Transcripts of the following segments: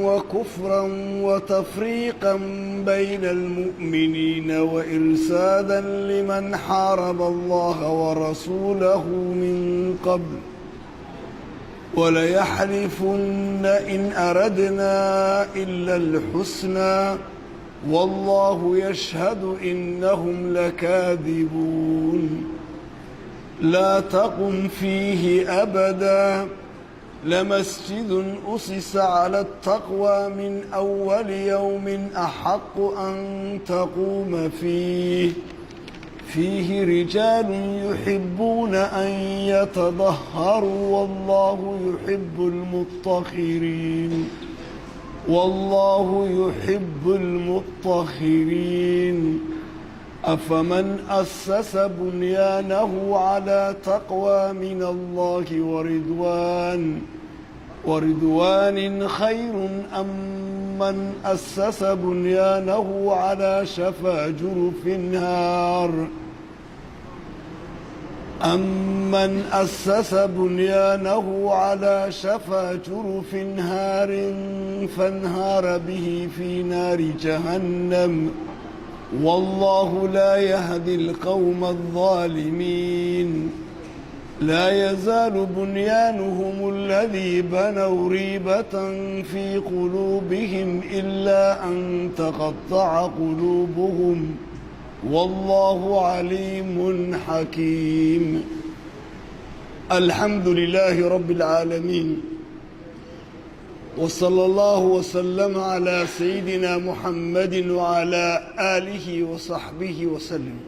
وكفرا وتفريقا بين المؤمنين وإرسادا لمن حارب الله ورسوله من قبل وليحلفن إن أردنا إلا الحسنى والله يشهد إنهم لكاذبون. لا تقم فيه أبدا، لمسجد أسس على التقوى من أول يوم أحق أن تقوم فيه، فيه رجال يحبون أن يتطهروا والله يحب المطهرين، والله يحب المطهرين. أفمن أسس بنيانه على تقوى من الله ورضوان خير أم من أسس بنيانه على شفا جرف هار، أمن أسس بنيانه على شفا جرف هار فانهار به في نار جهنم، والله لا يهدي القوم الظالمين. لا يزال بنيانهم الذي بنوا ريبة في قلوبهم إلا أن تقطع قلوبهم، والله عليم حكيم. الحمد لله رب العالمين، وصلى الله وسلم على سيدنا محمد وعلى آله وصحبه وسلم.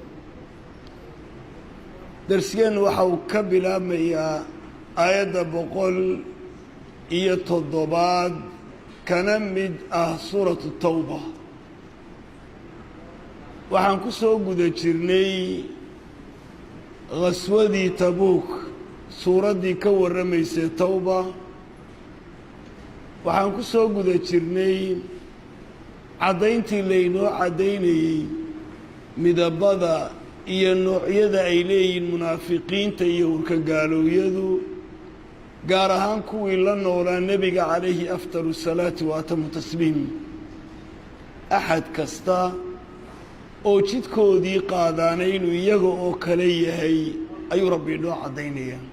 Darsigeennu waxa uu ka bilaabmayaa aayadda 107aad kana mid ah Suuratu Tawba. Waxaan ku soo guda jirnay khaswadii Tabuuk, suuraddii ka warramaysay Tawba. Waxaan ku soo guda jirnay caddayntii laynoo caddaynayey midabada iyo noocyada ay leeyihiin munaafiqiinta iyo hurkagaaloowyadu, gaar ahaan kuwii la noolaa nebiga calayhi afdalu salaati wa atamu tasliim. Axad kasta oo jidkoodii qaadaanay inuu iyaga oo kale yahay ayuu Rabbi inoo caddaynayaa.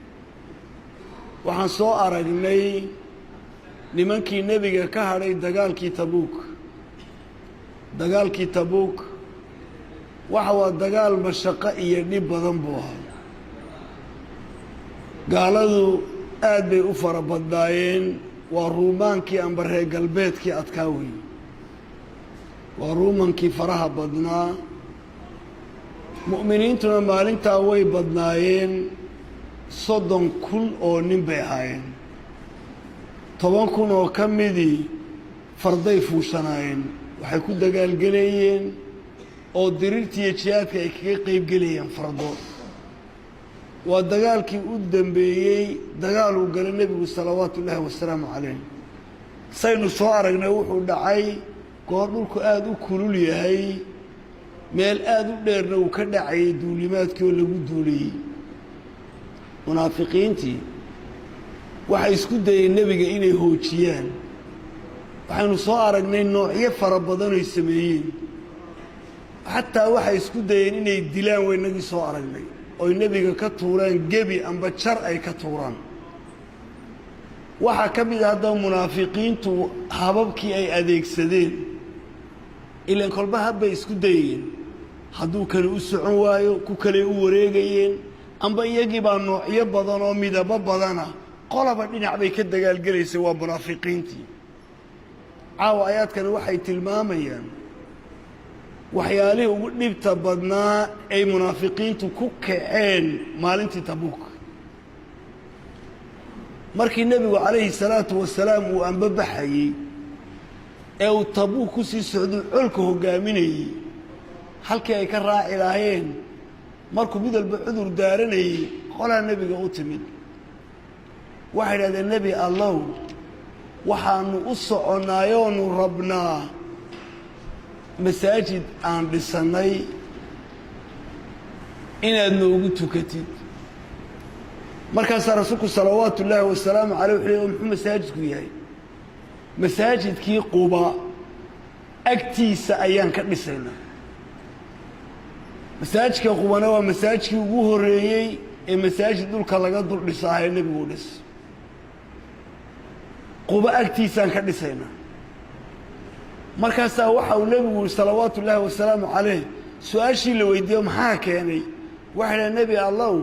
Waxaan soo aragnay nimankii nebiga ka hadhay dagaalkii Tabuuk. Dagaalkii Tabuuk waxa waa dagaal mashaqo iyo dhib badan buu ahaa. Gaaladu aad bay u fara badnaayeen. Waa Ruumaankii amba reer galbeedkii adkaa wey, waa Ruumankii faraha badnaa. Mu'miniintuna maalintaa way badnaayeen, 30,000 oo nin bay ahaayeen. 10,000 oo ka midii farday fuushanaayeen, waxay ku dagaalgelayeen oo diriirtiiyo jihaadka ay kaga qeyb gelayeen fardo. Waa dagaalkii u dambeeyey dagaal uu galay nebigu salawaatu ullaahi wasalaamu calayh. Saynu soo aragnay, wuxuu dhacay goor dhulku aada u kulul yahay, meel aada u dheerna uu ka dhacayay duulimaadkii oo lagu duulayey. Munaafiqiintii waxay isku dayeen nebiga inay hoojiyaan. Waxaynu soo aragnay noocyo fara badan oy sameeyeen. Xataa waxay isku dayeen inay dilaan, waynagii soo aragnay, oy nebiga ka tuuraan gebi amba jar ay ka tuuraan. Waxaa ka mid ah haddaba munaafiqiintu hababkii ay adeegsadeen, ilaan kolba habbay isku dayayeen. Hadduu kale u socon waayo, ku kaley u wareegayeen, amba iyagii baa noocyo badan oo midabo badana, qolaba dhinac bay ka dagaalgelaysay. Waa munaafiqiintii. Caawa aayaadkani waxay tilmaamayaan waxyaalihii ugu dhibta badnaa ay munaafiqiintu ku kaceen maalintii Tabuuk, markii nebigu calayhi salaatu wasalaam uu ambabaxayey ee uu Tabuuk ku sii socduu colka hoggaaminayey. Halkii ay ka raaci lahaayeen markuu mid walba cudur daaranayey, qolaa nebiga u timid. Waxay idhahdeen: "Nebi Allow, waxaanu u soconnaayoonu rabnaa masaajid aan dhisannay inaad noogu tukatid." Markaasaa rasuulku salawaatu ullaahi wasalaamu caleyh wuxuu ley: "Muxuu masaajidku yahay? Masaajidkii Quba agtiisa ayaan ka dhisaynaa. Masaajidka Qubana waa masaajidkii ugu horreeyey ee masaajid dhulka laga dul dhisaahee nebigu dhis. Quba agtiisaan ka dhisaynaa. Markaasaa waxa uu nebigu yihi salawaatu ullaahi wasalaamu calayh, su-aashii la weydiiyo maxaa keenay, waxay dhaha: "Nebi Allow,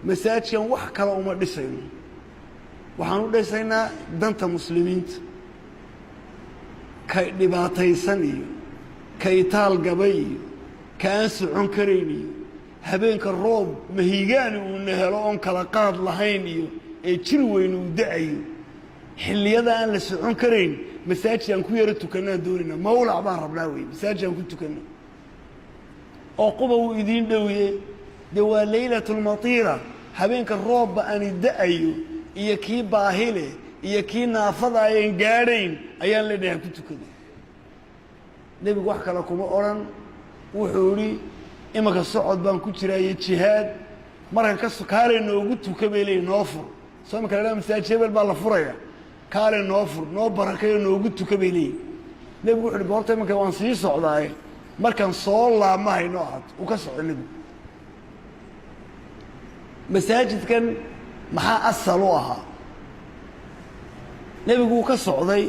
masaajidkan wax kale uma dhisayno, waxaan u dhisaynaa danta muslimiinta, kay dhibaataysan iyo ka itaal gabay iyo ka aan socon karayn iyo habeenka roob mahigaani uuna helo oon kala qaad lahayn iyo ee jir weyn uu da'ayo, xilliyada aan la socon karayn, masaajid aan ku yaro tukannaan doonayna, mawlac baan rabnaa wey, masaajid aan ku tukanno oo Quba wuu idiin dhowiye. Dee waa laylatulmatiira, habeenka roobba aani da'ayo, iyo kii baahile iyo kii naafada ayan gaadhayn ayaan leenahay ku tukado." Nebigu wax kale kuma odhan, wuxuu idhi: "Imanka socod baan ku jiraa iyo jihaad, markan ka kaalay noogu tuka," bay leeyihin, "noo fur." Soo imanka la dhaha masaajid hebel baa la furaya, "Kaalay noo fur, noo barakayo, noogu tuka," bay leeyihin. Nebigu wuxu uhi: "Horta imanka waan sii socdaaye, markaan soo laabma haynoo ahaato." Uu ka soco nebigu. Masaajidkan maxaa asal u ahaa? Nebigu uu ka socday,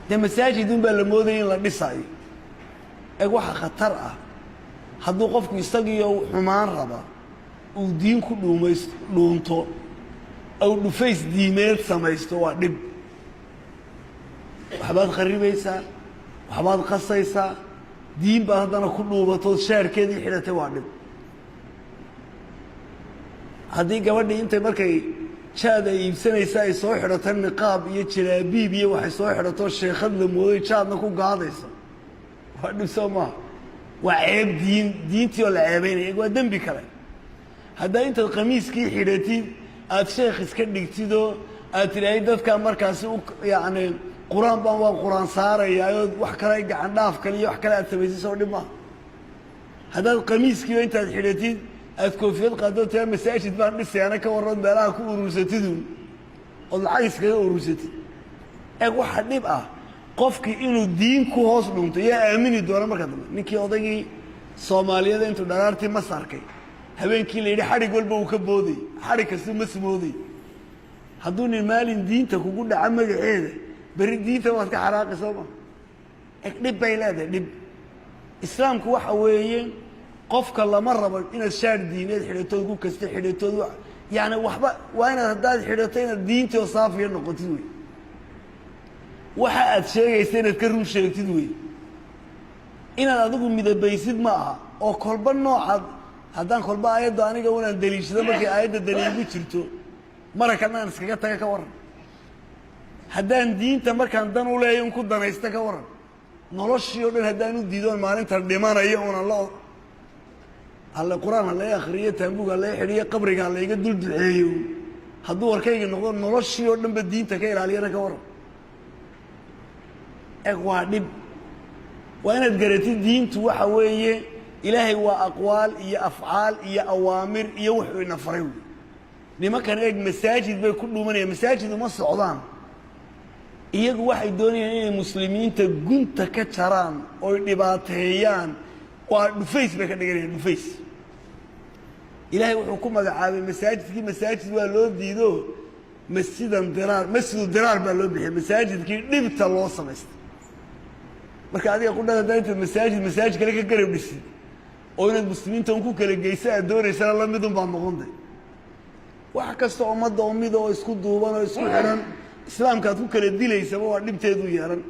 dee masaajid un baa la moodaya in la dhisaayo. Eg, waxa khatar ah hadduu qofku isagiio xumaan raba uu diin ku dhuumays dhuunto ou dhufays diimeed samaysto, waa dhib. Waxbaad kharibaysaa, waxbaad qasaysaa, diin baad haddana ku dhuubatood shaarkeedii xidhatay, waa dhib. Haddii gabadhii intay markay jaad ay iibsanaysa ay soo xidhato niqaab iyo jalaabiib iyo waxay soo xidhato, sheekhad la mooday, jaadna ku gaadaysa, waa dhib, soo maaha? Waa ceeb, diin, diintii oo la ceebeynaya, waa dembi kale. Haddaa intaad qamiiskii xidhatid aada sheekh iska dhigtidoo aad tidhaahid dadkaa markaasi u yacni qur-aan baan waan qur-aan saarayaa oo wax kale, gacan dhaaf kale iyo wax kale aad samaysay, soo dhib maaha? Haddaad qamiiskiiba intaad xidhatid aad koofiyad qaadoo tiraa masaajid baan dhisayaana, ka warran meelaha ku urursatidun ood lacag iskaga urursatid. Eeg, waxa dhib ah qofkii inuu diin ku hoos dhunto. Yaa aamini doona marka dambe? Ninkii odaygii Soomaaliyada intuu dharaartii mas arkay, habeenkii la yidhi xadhig walba uu ka booday, xadhig kastuu mas mooday. Hadduu nin maalin diinta kugu dhaco magaceeda, berri diinta waad ka xaraaqi, soo ma? Eg, dhib bay leedahay, dhib. Islaamku waxa weeye qofka lama rabo inaad shaar diineed xidhatood ku kasta xidhatood, yani waxba waa inaad haddaad xidhato inaad diintii oo saafiya noqotid wey. Waxa aad sheegaysa inaad ka run sheegtid wey. Inaad adigu midabaysid ma aha oo kolba noocaad haddaan kolba aayadda aniga unaan daliishado, markay aayadda daliigu jirto marakan aan iskaga taga, ka warran? Haddaan diinta markaan dan u leeya un ku danaysta, ka warran? Noloshii o dhan haddaan u diidoon maalinta dhimanayo unan la halle qur-aan ha lay akriyo, taambuug ha lay xidhiyo, qabriga ha layga dul duceeyo, hadduu warkayga noqdo noloshii oo dhan ba diinta ka ilaaliyana, ka warran? Eg, waa dhib. Waa inaad garatid diintu waxa weeye Ilaahay waa aqwaal iyo afcaal iyo awaamir iyo wuxuu ina faray wey. Nimankan eeg, masaajid bay ku dhuumanayaan, masaajid uma socdaan. Iyagu waxay doonayaan inay muslimiinta gunta ka jaraan oy dhibaateeyaan. Waa dhufays bay ka dhiganayaan, dhufays. Ilaahay wuxuu ku magacaabay masaajidkii, masaajid waa loo diido, masjidan diraar, masjidu diraar baa loo bixiyay, masaajidkii dhibta loo samaystay. Marka adiga qudhada haddaa intaad masaajid kale ka garab dhisid oo inaad muslimiinta un ku kala geysa aad doonaysana, lamidun baad noqon de. Wax kasta ummadda umida oo isku duuban oo isku xidhan, islaamka aad ku kala dilaysaba waa dhibteedu yeelan.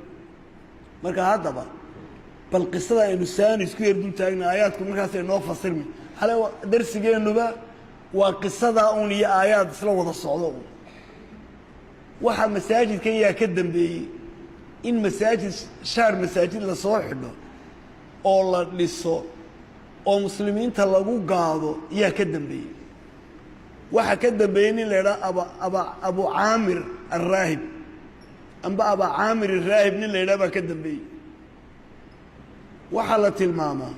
Marka haddaba bal qisada aynu saani isku yar dul taagna, aayaadku markaasay noo fasirmi. Hale, darsigeennuba waa qisadaa un iyo aayaad isla wada socdo un. Waxaa masaajidkan yaa ka dambeeyey in masaajid, shaar masaajid lasoo xidho oo la dhiso oo muslimiinta lagu gaado? Yaa ka dambeeyey? Waxaa ka dambeeyey nin la idhaha aba Abu Caamir Alraahib, amba Aba Caamir Araahib nin la yidhaha baa ka dambeeyey. Waxaa la tilmaamaa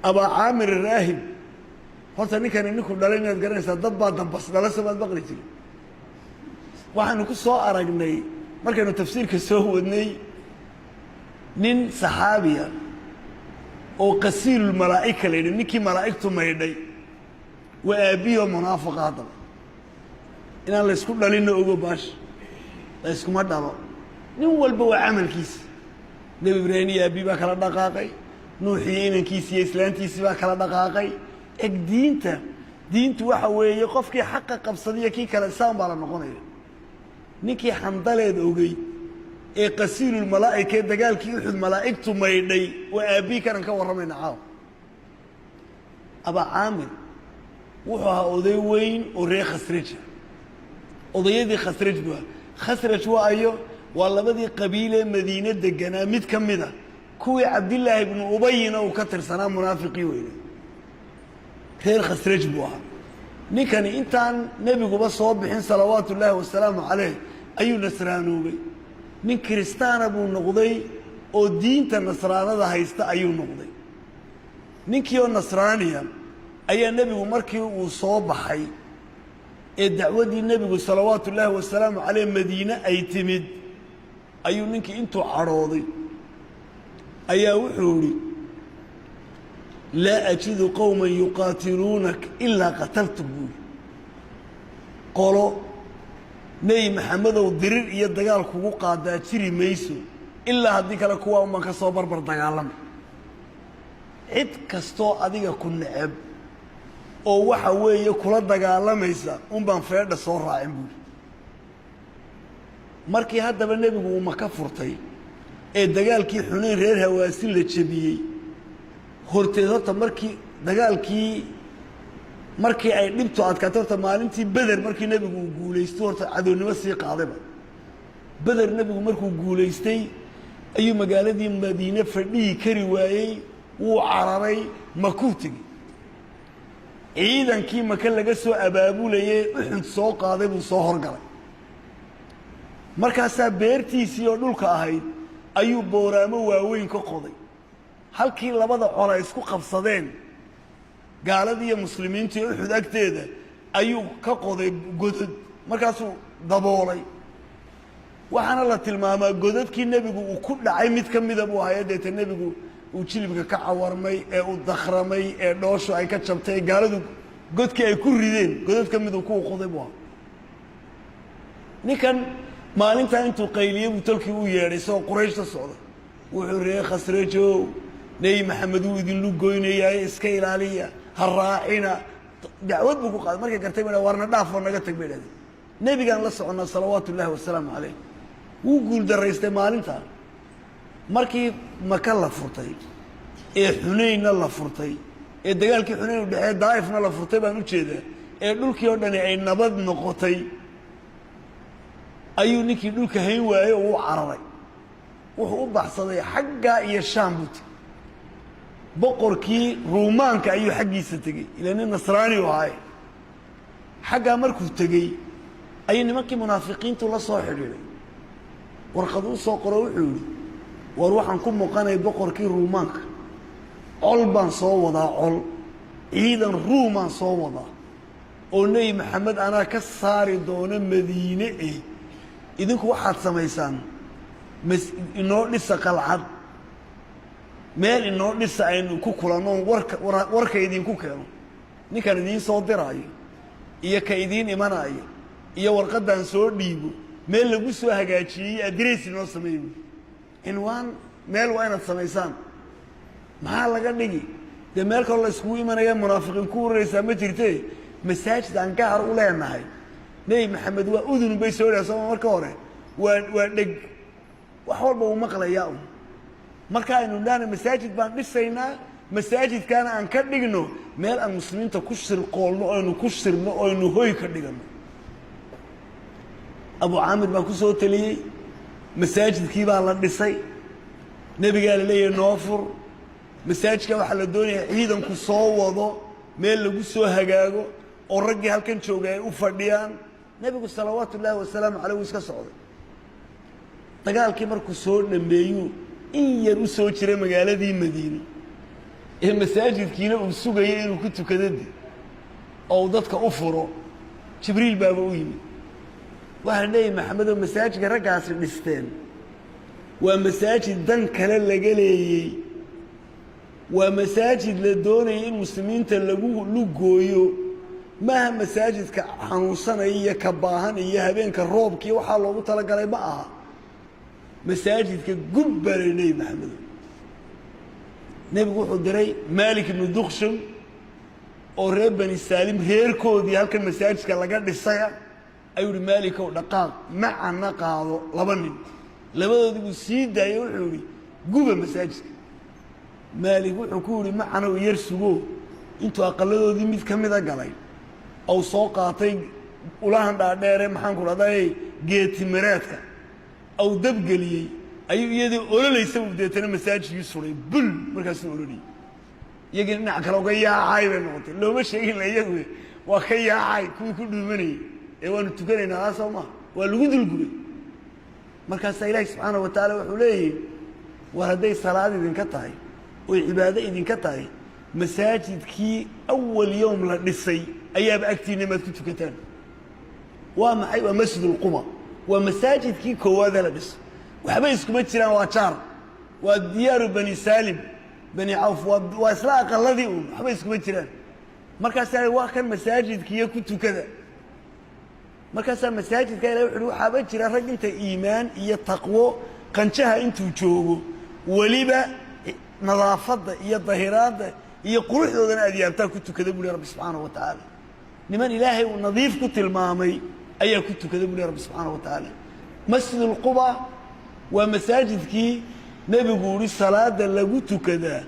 Abaa Caamir Araahib, horta ninkani ninku dhalay inaad garanaysaa, dad baa dambas dhala, soo maad maqli jiri? Waxaanu ku soo aragnay Markaynu tafsiirka soo wadnay nin saxaabiya oo qasiilulmalaa'ika la yidhi, ninkii malaa'igtu maydhay, waa aabbihii oo munaafiqa. Haddaba inaan laysku dhalinna ogo, baasha layskuma dhalo, nin walba waa camalkiisa. Nebi Ibraahim iyo aabbihi baa kala dhaqaaqay, Nuux iyo inankiisi iyo islaantiisii baa kala dhaqaaqay. Eg diinta, diintu waxa weeye qofkii xaqa qabsadiyo kii kale saan baa la noqonaya. Ninkii xandaleed ogey ee qasiilulmalaa'ika ee dagaalkii Uxud malaa'igtu maydhay waa aabbihii kanan ka warramayna caawa. Abaa Caamir wuxuu ahaa oday weyn oo reer Khasraja, odayadii Khasraj buu ahaa. Khasraj waa ayo? Waa labadii qabiilee Madiine deganaa mid ka mida, kuwii Cabdillaahi ibnu Ubayina uu ka tirsanaa, munaafiqii weyne. Reer Khasraj buu ahaa ninkani. Intaan nebiguba soo bixin salawaatu ullaahi wasalaamu calayh ayuu nasraanoobay. Nin kiristaana buu noqday oo diinta nasraanada haysta ayuu noqday. Ninkii oo nasraaniya ayaa nebigu markii uu soo baxay ee dacwaddii nebigu salawaatu ullaahi wasalaamu caleyh Madiine ay timid, ayuu ninkii intuu cadhooday ayaa wuxuu idhi: "Laa ajidu qowman yuqaatiluunak ilaa qataltuk," buu yidhi. "Qolo Nebi Maxamedow dirir iyo dagaal kugu qaadaa jiri mayso, ilaa haddii kale kuwaa unbaan ka soo barbar dagaalama. Cid kastoo adiga ku neceb oo waxa weeye kula dagaalamaysa un baan feedha soo raacin," buuri. Markii haddaba nebigu uu Maka furtay ee dagaalkii Xuneyn reer Hawaasin la jebiyey horteed, horta markii dagaalkii, markii ay dhibtu adkaatay, horta maalintii Beder markii nebigu uu guulaystay, horta cadownimo sii qaadayba. Beder nebigu markuu guulaystay ayuu magaaladii Madiine fadhihi kari waayey, wuu cararay, Makuu tegey. Ciidankii Maka laga soo abaabulayey Uxud soo qaaday buu soo horgalay. Markaasaa beertiisii oo dhulka ahayd ayuu booraamo waaweyn ka qoday, halkii labada col ay isku qabsadeen, gaaladii iyo muslimiintii Uxud agteeda ayuu ka qoday godod, markaasuu daboolay. Waxaana la tilmaamaa godadkii nebigu uu ku dhacay mid ka mida buu ahaa. Deeta nebigu uu jilibka ka cawarmay ee uu dakramay ee dhooshu ay ka jabtay, gaaladu godkii ay ku rideen godad ka miduu kuwa qoday buu ahaa. Ninkan maalintaa intuu qayliyey buu tolkii u yeedhay isagoo Qurayshta socda. Wuxuu: "Reer Khasrajow, Nebi Maxamed wuu idinlu goynayaaye, iska ilaaliya, ha raacina." Dacwad buu ku qaaday. Markay gartay ba warna dhaaf oo naga tag bay idhahdeen, nebigaan la soconnaa salawaatu ullaahi wasalaamu calayh. Wuu guul daraystay maalintaa. Markii Maka la furtay ee Xuneynna la furtay ee dagaalkii Xuneyn u dhexee Daa'ifna la furtay baan u jeedaa, ee dhulkii oo dhani ay nabad noqotay, ayuu ninkii dhulka hayn waayey oo wuu cararay. Wuxuu u baxsaday xaggaa iyo Shaam buu tegey. Boqorkii Ruumaanka ayuu xaggiisa tegey, ilaa nin nasraani u ahaaye. Xaggaa markuu tegey ayuu nimankii munaafiqiintu la soo xidhiidhay, warqad u soo qoro. Wuxuu yidhi: "War waxaan ku muuqanaya boqorkii Ruumaanka, col baan soo wadaa, col ciidan Ruumaan soo wadaa oo Nebi Maxamed anaa ka saari doono Madiine. Eh, idinku waxaad samaysaan mas inoo dhisa qalcad, meel inoo dhisa aynu ku kulanno, warka warka idinku keeno, ninkan idiin soo diraayo iyo ka idiin imanaayo iyo warqaddaan soo dhiibo, meel lagu soo hagaajiyey, address inoo sameeyo, buui cinwaan, meel waa inaad samaysaan." Maxaa laga dhigi? Dee meel kaloo la iskugu imanaya munaafiqiin ku ururaysaa ma jirte, masaajid aan gaar u leenahay. Nebi Maxamed waa udun bay soo dhaha sooma? Marka hore waa dheg, wax walba uu maqlayaa un. Marka aynu idhaahna masaajid baan dhisaynaa, masaajidkaana aan ka dhigno meel aan muslimiinta ku shirqoolno, oynu ku shirno, oynu hoy ka dhigano. Abu Caamir baa ku soo teliyey. Masaajidkii baa la dhisay. Nebigaa la leeyahay: "Noo fur masaajidka." Waxaa la doonayaa ciidanku soo wado meel lagu soo hagaago oo raggii halkan joogay ay u fadhiyaan. Nebigu salawaatu ullaahi wasalaamu caleyh wuu iska socday. Dagaalkii markuu soo dhameeyuu in yar u soo jiray magaaladii Madiine ee masaajidkiina uu sugayay inuu ku tukado de oo uu dadka u furo, Jibriil baaba u yimid. Waxaa Nebi Maxamed oo masaajidka raggaasi dhisteen waa masaajid dan kale laga leeyey, waa masaajid la doonayay in muslimiinta lagu lugooyo. Maaha masaajidka xanuunsanaya iyo ka baahan iyo habeenka roobkiiyo waxaa loogu talagalay, ma aha. Masaajidka gub baa la Nebi Maxamedo. Nebigu wuxuu diray Maalik ibnu Dukshum oo reer Bani Saalim, reerkoodii halkan masaajidka laga dhisaya ayuu ihi: "Maalikow, dhaqaaq, macana qaado laba nin." Labadoodii buu sii daayey. Wuxuu yihi: "Guba masaajidka." Maalik wuxuu ku yihi: "Macanow, yar sugo." Intuu aqaladoodii mid ka mida galay ou soo qaatay ulahan dhaadheere, maxaan ku dhahday, geetimireedka ou dabgeliyey, ayuu iyadii ololaysa buu deetana masaajidkii suray bul. Markaasuu ololiyey, iyagii dhinac kale uga yaacay bay noqotay. Looma sheegin la, iyagu waa ka yaacay kuwii ku dhuumanayey ee waanu tukanaynaa aa soo maha, waa lagu dulgubay. Markaasaa Ilaahi subxaana wa tacaala wuxuu leeyahy: war hadday salaad idinka tahay oy cibaado idinka tahay, masaajidkii awal yowm la dhisay ayaaba agtiina maad ku tukataan. Waa maxay? Waa Masjid Ulquba, waa masaajidkii koowaadee la dhiso. Waxba iskuma jiraan, waa jaar, waa diyaaru Bani Saalim, Bani Cawf, waa isla aqaladii uun, waxba iskuma jiraan. Markaasaa waa kan masaajidkiiyo ku tukada. Markaasaa masaajidka Ilahi wuxu uhi: waxaaba jira rag inta iimaan iyo taqwo qanjaha intuu joogo, weliba nadaafadda iyo dahiraadda iyo quruxdoodana aad yaabtaa ku tukada, buli Rabbi subxaanahu wa tacaala. Niman Ilaahay uu nadiif ku tilmaamay ayaa ku tukada, buli Rabbi subxaanahu wa tacaala. Masjid Ulquba waa masaajidkii Nebigu uhi salaada lagu tukadaa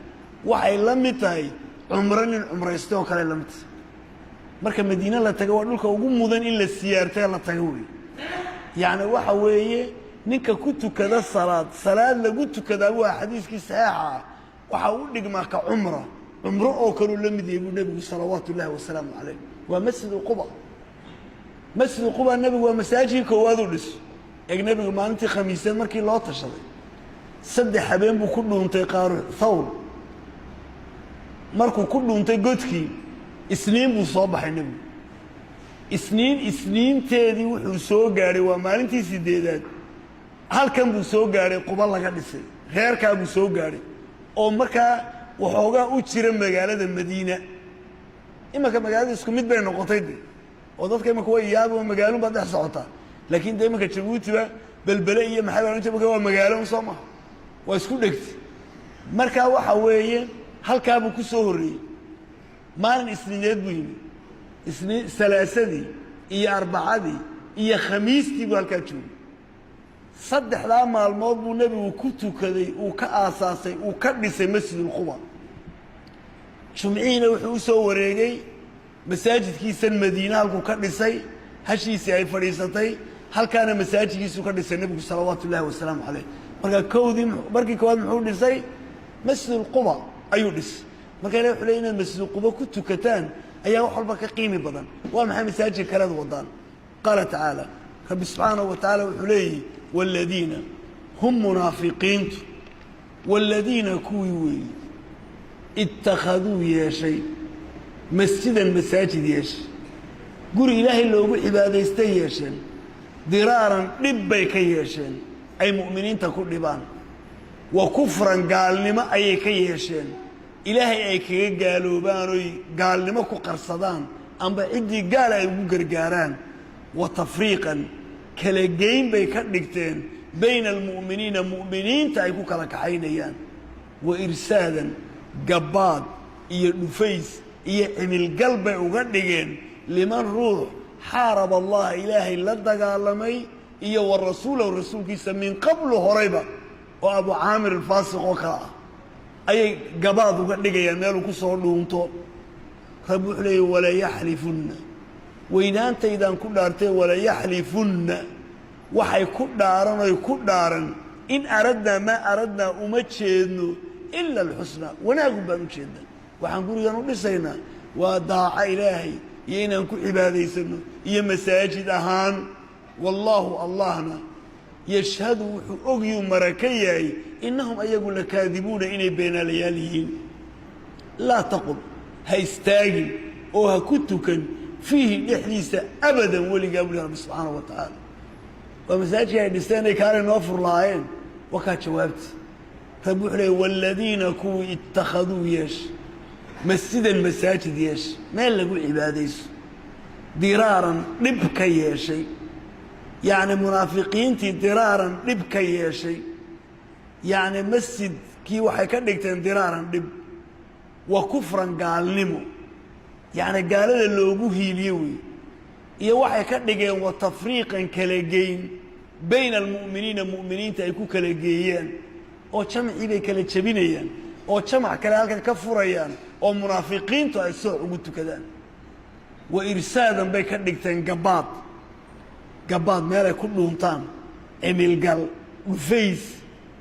waxay la mid tahay cumro nin cumraystay oo kale la mid tahay. Marka Madiine la tago, waa dhulka ugu mudan in la siyaartee la tago wey. Yacni waxa weeye, ninka ku tukada salaad, salaad lagu tukadaa, waa xadiiskii saxiixa ah, waxaa u dhigmaa ka cumra, cumro oo kaluu la mid yahay, buu Nebigu salawaatu ullahi wasalaamu calayh. Waa Masjidu Quba. Masjidu Quba nebigu waa masaajidkii koowaad u dhiso. Eeg, nebigu maalintii Khamiiseed markii loo tashaday, 3 habeen buu ku dhuuntay Qaaru Thawr. Markuu ku dhuuntay godkii, Isniin buu soo baxay nebigu. Isniin isniinteedii wuxuu soo gaadhay, waa maalintii sideedaad, halkan buu soo gaadhay Quba laga dhisay, reerkaa buu soo gaadhay oo markaa waxoogaa u jira magaalada Madiina. Imanka magaalada isku mid bay noqotay de, oo dadka imanka way yaaba, magaalun baad dhex socotaa. Laakiin de imanka Jabuutiba Belbele iyo maxay baa imaka waa magaalo un, soo maha? Waa isku dhegti. Markaa waxa weeye, halkaabuu ku soo horreeyey. Maalin Isniineed buu yimi. Isniin, Salaasadii iyo Arbacadii iyo Khamiistii buu halkaa joogay. Saddexdaa maalmood buu nebigu ku tukaday, uu ka aasaasay, uu ka dhisay Masjidulquba. Jumcihiina wuxuu u soo wareegay masaajidkiisan Madiine, halkuu ka dhisay, hashiisii ay fadhiisatay, halkaana masaajidkiisuu ka dhisay nebigu salawaatu ullahi wasalaamu calayh. Marka kowdii, markii koowaad muxuu dhisay? Masjidulquba ayuu dhisay. Marka Ilahi wuxuu ley inaad Masjidulquba ku tukataan ayaa wax walba ka qiimi badan. Waa maxay masaajidka kalead wadaan? Qaala tacaala, Rabbi subxaanahu wa tacaala wuxuu leeyihi: waaladiina hum munaafiqiintu, waaladiina kuwii weeye, ittakhaduu yeeshay, masjidan masaajid yeeshay, guri Ilaahay loogu cibaadaystay yeesheen, diraaran dhib bay ka yeesheen ay mu'miniinta ku dhibaan, wa kufran gaalnimo ayay ka yeesheen, Ilaahay ay kaga gaaloobaan oy gaalnimo ku qarsadaan amba ciddii gaala ay ugu gargaaraan, wa tafriiqan kala geyn bay ka dhigteen, bayna almu'miniina mu'miniinta ay ku kala kaxaynayaan, wa irsaadan gabbaad iyo dhufays iyo cimilgal bay uga dhigeen, liman ruux xaaraba Allaha Ilaahay la dagaalamay iyo wa rasuulahu rasuulkiisa, min qablu horayba, oo Abu Caamir Alfaasiq oo kale ah ayay gabaad uga dhigayaan meeluu ku soo dhuunto. Rabbi wuxuu leeyay: walayaxlifunna, weynaantaydaan ku dhaartay, walayaxlifunna waxay ku dhaaran oy ku dhaaran, in aradnaa maa aradnaa uma jeedno, ila alxusnaa wanaagun baan u jeednaa. Waxaan gurigan u dhisaynaa waa daaco Ilaahay iyo inaan ku cibaadaysano iyo masaajid ahaan. Wallaahu Allahna yashhadu wuxuu ogyuu mara ka yahay, innahum ayagu lakaadibuuna inay beenaalayaal yihiin. Laa taqum ha istaagin oo ha ku tukan, fiihi dhexdiisa, abadan weligaa, buli Rabbi subxaanahu wa tacaala. Waa masaajidkii ay dhisteen ay kaalay noo furlaayeen. Wakaa jawaabti. Rabbi wuxuu leey: waaladiina kuwii ittakhaduu yeesha masjidan, masaajid yeesha, meel lagu cibaadayso, diraaran dhib ka yeeshay, yacni munaafiqiintii diraaran dhib ka yeeshay, yacni masjidkii waxay ka dhigteen diraaran dhib wa kufran, gaalnimo, yacni gaalada loogu hiiliye wey, iyo waxay ka dhigeen wa tafriiqan, kala geyn, bayna almu'miniina, mu'miniinta ay ku kala geeyaan, oo jamcii bay kala jebinayaan oo jamac kale halkan ka furayaan oo munaafiqiintu ay sooc ugu tukadaan. Wa irsaadan bay ka dhigteen, gabaad, gabaad meel ay ku dhuuntaan, cimilgal, dhufays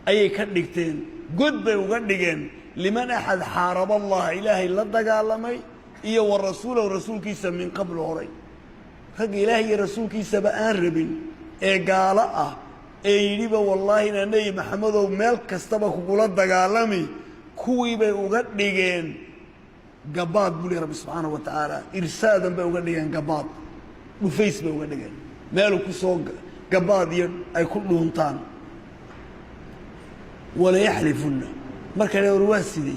ayay ka dhigteen, god bay uga dhigeen liman axad xaaraba Allaha, Ilaahay la dagaalamay, iyo wa rasuulahu, rasuulkiisa, min qabl, horay. Ragga Ilaahay iyo rasuulkiisaba aan rabin ee gaalo ah ee yidhiba: "Wallaahi inaa Nebi Maxamedow meel kastaba kugula dagaalami," kuwii bay uga dhigeen gabaad buu lihi Rabbi subxaanahu wa tacaala. Irsaadan bay uga dhigeen, gabaad, dhufays bay uga dhigeen, meeluu ku soo gabaad iyo ay ku dhuuntaan. Walayaxlifunna marka war waa sidee?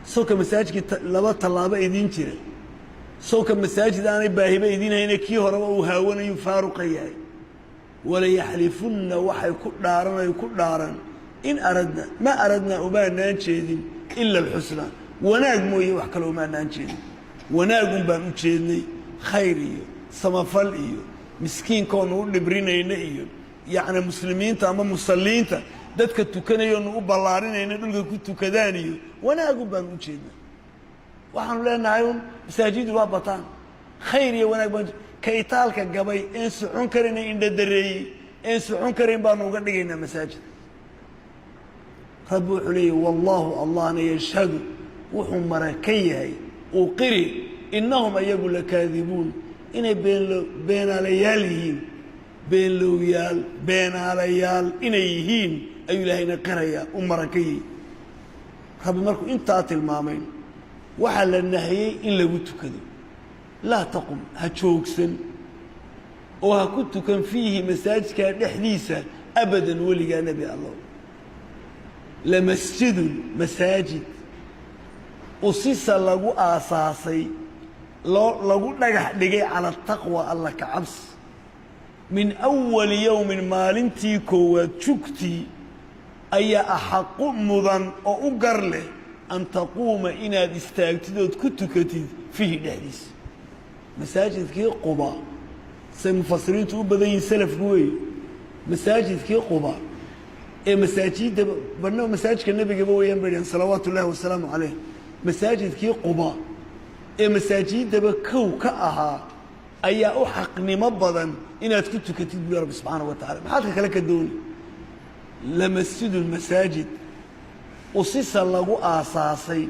Sawka masaajidkii laba tallaabo idiin jira, sawka masaajid aanay baahiba idiin hayne, kii horeba uu haawanayuu faaruqa yahay. Walayaxlifunna, waxay ku dhaaran, ay ku dhaaran: in aradna, ma aradnaa, umaanaan jeedin ila alxusnaa, wanaag mooye wax kale umaanaan jeedin, wanaagun baan u jeednay, khayr iyo samafal iyo miskiinkoonu u dhibrinayna iyo yacni muslimiinta ama musalliinta, dadka tukanayoonu u ballaarinayna dhulka ku tukadaan, iyo wanaagun baan u jeednay. Waxaanu leenahay un masaajidu waa bataan, khayr iyo wanaag baan ka itaalka gabay een socon karayna, indhadareeyey een socon karayn baanu uga dhigaynaa masaajid. Rabbi wuxuu leeyahy: wallaahu, Allahna, yashhadu, wuxuu mara ka yahay, uu qiri, innahum ayagu lakaadibuun, inay beenaalayaal yihiin, beenlowyaal, beenaalayaal inay yihiin ayuu Ilaahayna qirayaa, u mara ka yihi. Rabbi markuu intaa tilmaamay, waxaa la nahiyey in lagu tukado. Laa taqum, ha joogsan oo ha ku tukan, fiihi, masaajidkaa dhexdiisa, abadan, weligaa, Nebi Allow. Lamasjidun, masaajid, usisa, lagu aasaasay, loo lagu dhagax dhigay, cala ataqwa, Alla ka cabsi, min awali yowmin, maalintii koowaad jugtii, ayaa axaqu mudan oo u gar leh an taquuma, inaad istaagtid ood ku tukatid, fiihi, dhexdiisa. Masaajidkii Quba, say mufasiriintu u badan yihiin, salafku wey, masaajidkii Quba ee masaajidda badna masaajidka Nebigaba weyaan bay dhaheen salawaatu ullahi wasalaamu caleyh. Masaajidkii Quba ee masaajidaba kow ka ahaa ayaa u xaqnimo badan inaad ku tukatid, bui Rabbi subxaanahu wa tacala. Maxaad ka kale ka dooni? Lamasjidun, masaajid, usisa, lagu aasaasay,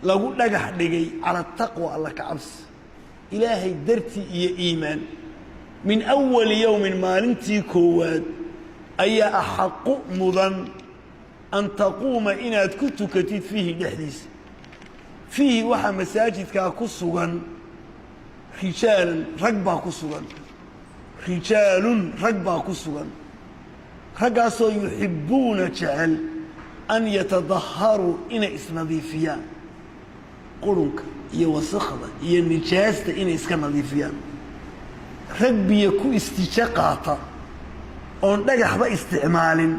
lagu dhagax dhigay, cala ataqwa, Alla ka cabsi, Ilaahay dartii iyo iimaan, min awali yowmin, maalintii koowaad, ayaa axaqu mudan an taquuma, inaad ku tukatid, fiihi, dhexdiisa. Fiihi, waxaa masaajidkaa ku sugan, rijaalan, rag baa ku sugan, rijaalun, rag baa ku sugan, raggaasoo yuxibbuuna, jecel, an yatadaharuu, inay isnadiifiyaan, qurunka iyo wasakhda iyo nijaasta inay iska nadiifiyaan, rag biyo ku istijo qaata oon dhagaxba isticmaalin,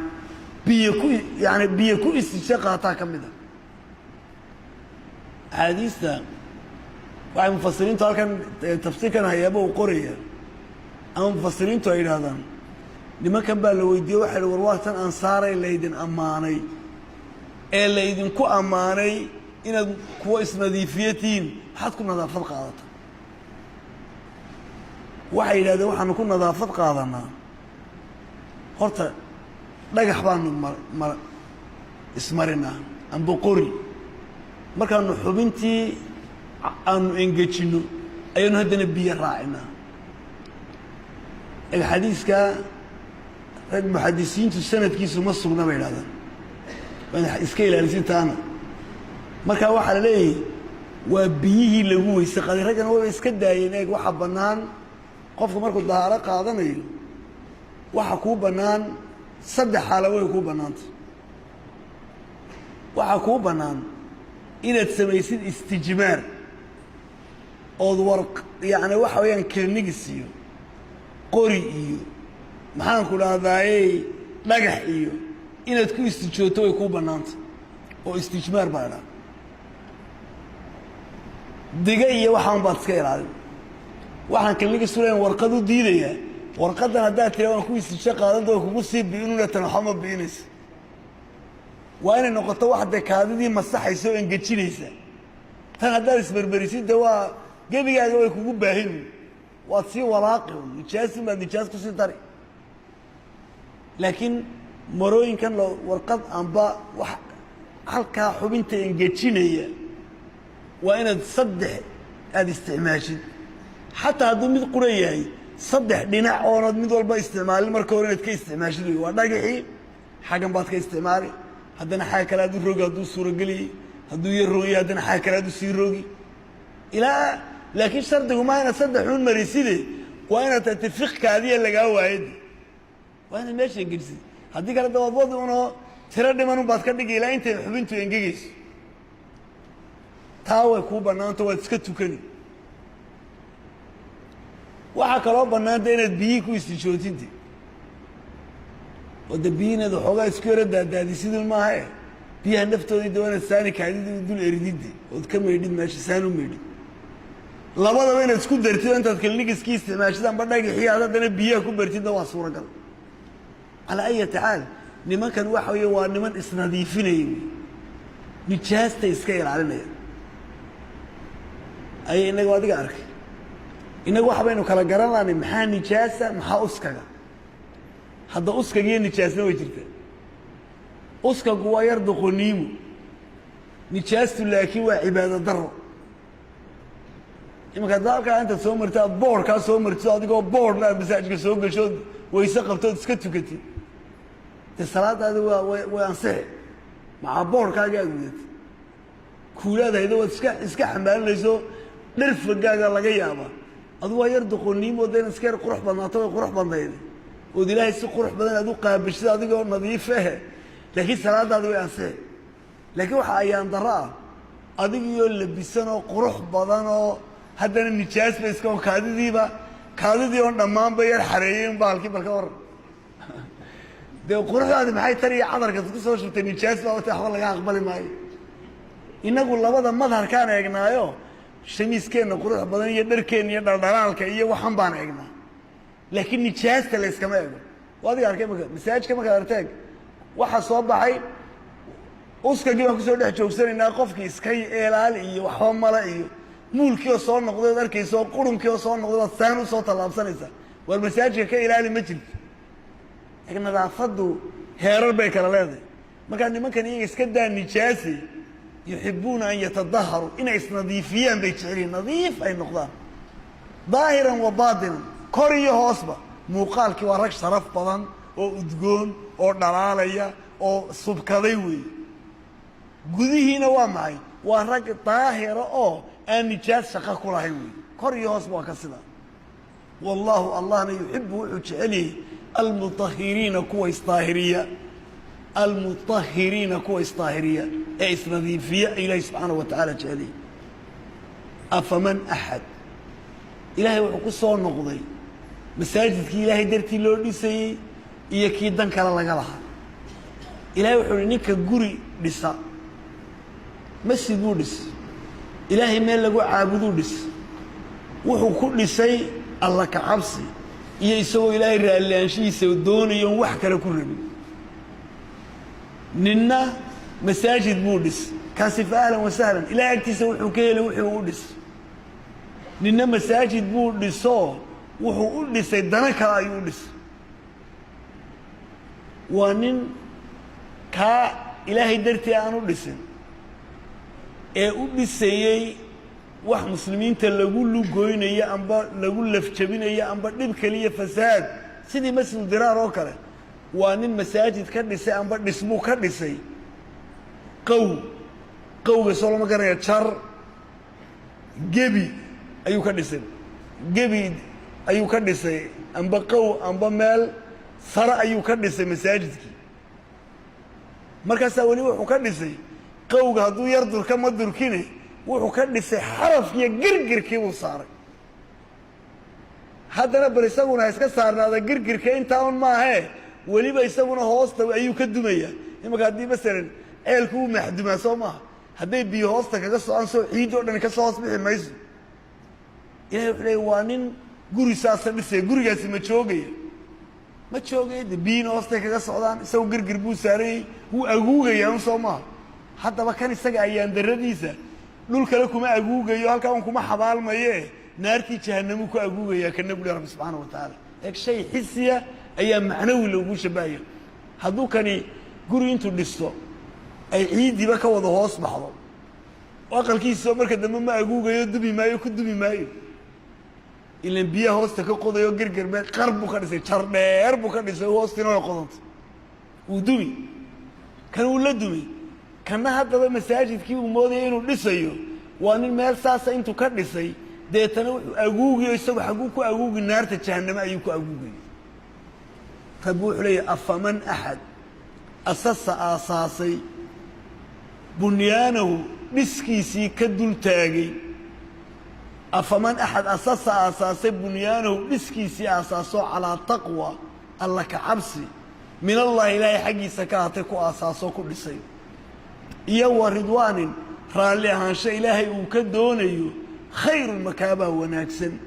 biyo ku yaani biyo ku istijo qaataa ka mid a. Axaadiista waxay mufasiriintu halkan tafsiirkan hayaaba uu qoraya ama mufasiriintu ay yidhahdaan, nimankan baa la weydiiyey, waxay hi: "War waatan ansaaray laydin ammaanay ee laydinku ammaanay inaad kuwa isnadiifiye tihiin, maxaad ku nadaafad qaadata?" Waxay yidhahdeen: "Waxaanu ku nadaafad qaadanaa, horta dhagax baanu ma ismarinaa amba qori, markaanu xubintii aanu engejinno ayaanu haddana biyo raacinaa." Xadiiska rag muxadisiintu sanadkiisu ma sugna bay idhahdaan, waad iska ilaalisintaana. Marka waxaa la leeyahay waa biyihii lagu weyse qaday. Raggana wayba iska daayeen. Eeg, waxaa bannaan qofku markuu dahaaro qaadanayo Waxa kuu bannaan saddex xaalo way kuu bannaantay. Waxaa kuu bannaan inaad samaysid istijmaar, ood war yacni waxa weeyaan kilnigis iyo qori iyo, maxaan ku dhahdaayey, dhagax iyo inaad ku istijoogto way kuu bannaantay, oo istijmaar baa idhaha. Diga iyo waxaan baad iska ilaalin. Waxaan kilnigis ulayn warqad u diidayaa. Warqaddan haddaad tira waan ku istijo qaadanta, way kugu sii bi'inuna, tan waxba ma bi'inaysa. Waa inay noqoto wax dee kaadidii masaxaysa oo engejinaysa. Tan haddaad isberberisid, de waa gebigaaga way kugu baahin, waad sii walaaqi un, nijaasin baad nijaas kusii dari. Laakiin marooyinkan lo warqad amba wax halkaa xubinta engejinaya waa inaad saddex aada isticmaashid. Xataa hadduu mid qura yahay, saddex dhinac oonad mid walba isticmaalin marka hore inaad ka isticmaashid wey. Waa dhagaxii, xaggan baad ka isticmaali, haddana xagga kale aad u rogi hadduu suurageliyey. Hadduu yar rogiyo, haddana xagga kale aad u sii rogi ilaa. Laakiin shardigu maa inaad saddex uun mariside, waa inaad tati fiqkaadiya lagaa waayade, waa inaad meesha engelisid. Haddii kale dawaad wadi unoo tiro dhiman un baad ka dhigi ilaa intay xubintu engegeyso. Taa way kuu bannaanto, waad iska tukani. Waxaa kaloo bannaanta inaad biyihii ku istijootinte, oo de biyihi inaad waxoogaa isku yaro daadaadisidun maaha e, biyaha naftoodii de waa inaad saani kaadidii u dul eridide, ood ka maydhid meesha, saan u maydhid. Labadaba inaad isku dartid oo intaad kilnigiskii isticmaashid amba dhagaxii aad haddana biyaha ku bartidna waa suuragal. Calaa ayati xaal, nimankan waxa weeye waa niman isnadiifinaya wey, nijaasta iska ilaalinaya. Ay inagu adiga arkay, innagu wax baynu kala garan lahanay: maxaa nijaasa, maxaa uskaga? Hadda uskaga iyo nijaasna way jirtaa. Uskagu waa yar doqoniimo, nijaastu laakiin waa cibaado daro. Imanka hadda halkaa intaad soo martid, aad boorkaa soo martid, adigoo boorna aad masaajidka soo gashood, wayse qabtood, iska tukatid, dee salaadaadi waa way ansixi macaa boorkaagii aad wadatid. Kuulaad haydo waad iska xambaalinayso, dharfagaaga laga yaaba. Adu waa yar doqoniimo de inaad iska yar qurux badnaato way qurux badnayde, ood Ilaahay si qurux badan aad u qaabishid adigoo nadiifehe, laakiin salaadaadi way ansixi. Laakiin waxaa ayaan darro ah adigiyoo labisan oo qurux badan oo haddana nijaas ba iska, kaadidiiba, kaadidii oon dhammaanba yar xareeyey un bahalkii. Balka waran dee, quruxdaadi maxay tar iyo cadarka ku soo shubtay? Nijaas baa wata, waxba laga aqbali maayo. Innagu labada madharkaan eegnaayo, shamiiskeenna qurux badan iyo dharkeenna iyo dhaldhalaalka iyo waxan baan eegnaa, laakiin nijaasta la yskama eego. Waa adiga arkay marka masaajidka markaad arteeg waxaa soo baxay uskagii baan kusoo dhex joogsanaynaa. Qofkii iska eelaali iyo waxba male iyo muulkii oo soo noqday ood arkaysa oo qurunkii oo soo noqday baad saan usoo tallaabsanaysaa. Waar masaajidka ka ilaali ma jirto. Laakiin nadaafaddu heerar bay kala leedahay. Markaa nimankan iyaga iska daa nijaase, yuxibuuna an yatadaharuu, inay isnadiifiyaan bay jecel yihiin, nadiif ay noqdaan daahiran wa baatinan, kor iyo hoosba. Muuqaalkii waa rag sharaf badan oo udgoon oo dhalaalaya oo subkaday weeye. Gudihiina waa maxay? Waa rag daahira oo aan nijaas shaqo ku lahayn wey, kor iyo hoosba waa ka sidaa. Wallaahu, Allahna, yuxibu wuxuu jecel yahay almutahiriina, kuwa isdaahiriya, almutahiriina, kuwa isdaahiriya ee isnadiifiya Ilaahi subxaanahu wa tacaala jecel yahay. Afaman axad, Ilaahay wuxuu ku soo noqday masaajidkii Ilaahay dartii loo dhisayey iyo kii dan kale laga lahaa. Ilahay wuxuu uhi: ninka guri dhisa, masjid buu dhis, Ilaahay meel lagu caabuduu dhis, wuxuu ku dhisay Alla ka cabsi iyo isagoo Ilaahay raallaanshihiisa doonayo on wax kale ku rabin. Ninna masaajid buu dhis, kaasi fa ahlan wa sahlan, Ilahay agtiisa wuxuu ka helay wuxuu u dhis. Ninna masaajid buu dhisoo wuxuu u dhisay dano kale ayuu u dhisay. Waa nin kaa Ilaahay dartii aan u dhisin ee u dhisayey wax muslimiinta lagu lugoynayo amba lagu lafjabinayo amba dhib kaliya fasaad, sidii Masjidu Diraar oo kale. Waa nin masaajid ka dhisay amba dhismuu ka dhisay qow, qowga soo lama garanaya, jar gebi ayuu ka dhisay, gebi ayuu ka dhisay amba qow amba meel Sare ayuu ka dhisay masaajidkii. Markaasaa weli wuxuu ka dhisay qowga, hadduu yar durka ma durkine, wuxuu ka dhisay xarafkiiyo girgirkii buu saaray. Haddana bal isaguna ha iska saarnaada girgirka, intaa un maahee, weliba isaguna hoosta ayuu ka dumayaa. Imanka haddii masalan ceelku uu maxdumaa, soo maaha? Hadday biyo hoosta kaga socon, soo ciid oo dhan ka soo hoos bixi mayso. Ilahay wuxuu leeya, waa nin guri saasa dhisaya, gurigaasi ma joogaya? Ma joogaya. De biyina hoostay kaga socdaan, isagu girgir buu saaranyay, wuu aguugayaa un, soo maaha? Haddaba kan isaga ayaan daradiisa dhul kale kuma aguugayo, halkaa un kuma xabaalmaye, naartii jahanamuu ku aguugayaa kana, buli Rabbi subxaana wa tacaala. Eeg, shay xisiya ayaa macnawi loogu shabahaya. Hadduu kani guri intuu dhisto ay ciiddiiba ka wada hoos baxdo, aqalkiisao marka dambe ma aguugayo, dumi maayo, ku dumi maayo, ilan biyaha hoosta ka qodayo. Gerger me qar buu ka dhisay, jar dheer buu ka dhisay, hoostiina way qodantay, wuu dumi. Kan wuu la dumay. Kanna haddaba masaajidkii uu moodaya inuu dhisayo waa nin meel saasa intuu ka dhisay, deetana wuxuu aguugiyo isagu xagguu ku aguugi? Naarta jahaname ayuu ku aguugaya. Rabbi wuxuu leeyahy: afaman axad asasa aasaasay bunyaanahu, dhiskiisii ka dul taagay, afaman axad asasa aasaasay bunyaanahu, dhiskiisii aasaasoo calaa taqwa, Alla ka cabsi, min Allahi, Ilaahay xaggiisa ka ahatay, ku aasaasoo ku dhisay, iyo wa ridwaanin, raalli ahaansho Ilaahay uu ka doonayo, khayrun, makaabaa wanaagsan,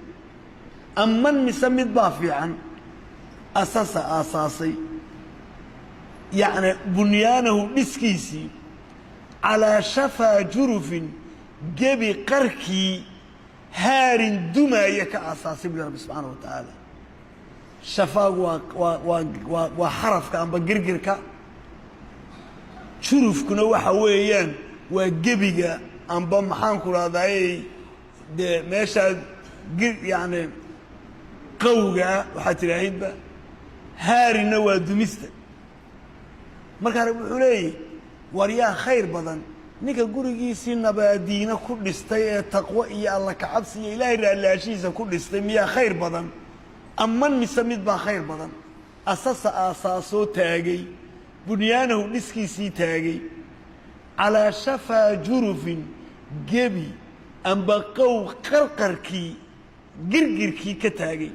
amman mise mid baa fiican asasa aasaasay, yacni bunyaanahu, dhiskiisii, calaa shafaa jurufin, gebi qarkii, haarin, dumaaya ka aasaasay, buli Rabbi subxaana wa tacaala. Shafaagu waa xarafka amba girgirka, jurufkuna waxa weeyaan waa gebiga amba maxaan ku rahdaayey, dee meeshaa yacni qawgaa waxaad tidhaahidba. Haarinna waa dumista. Markaa Rabbi wuxuu leeyahy: war yaa khayr badan, ninka gurigiisii nabaadiina ku dhistay ee taqwo iyo Alla kacabsi iyo Ilaahay raalliaashihiisa ku dhistay miyaa khayr badan, aman mise mid baa khayr badan asasa aasaasoo taagay bunyaanahu, dhiskiisii taagay, calaa shafaa jurufin, gebi amba qow qarqarkii, girgirkii ka taagay,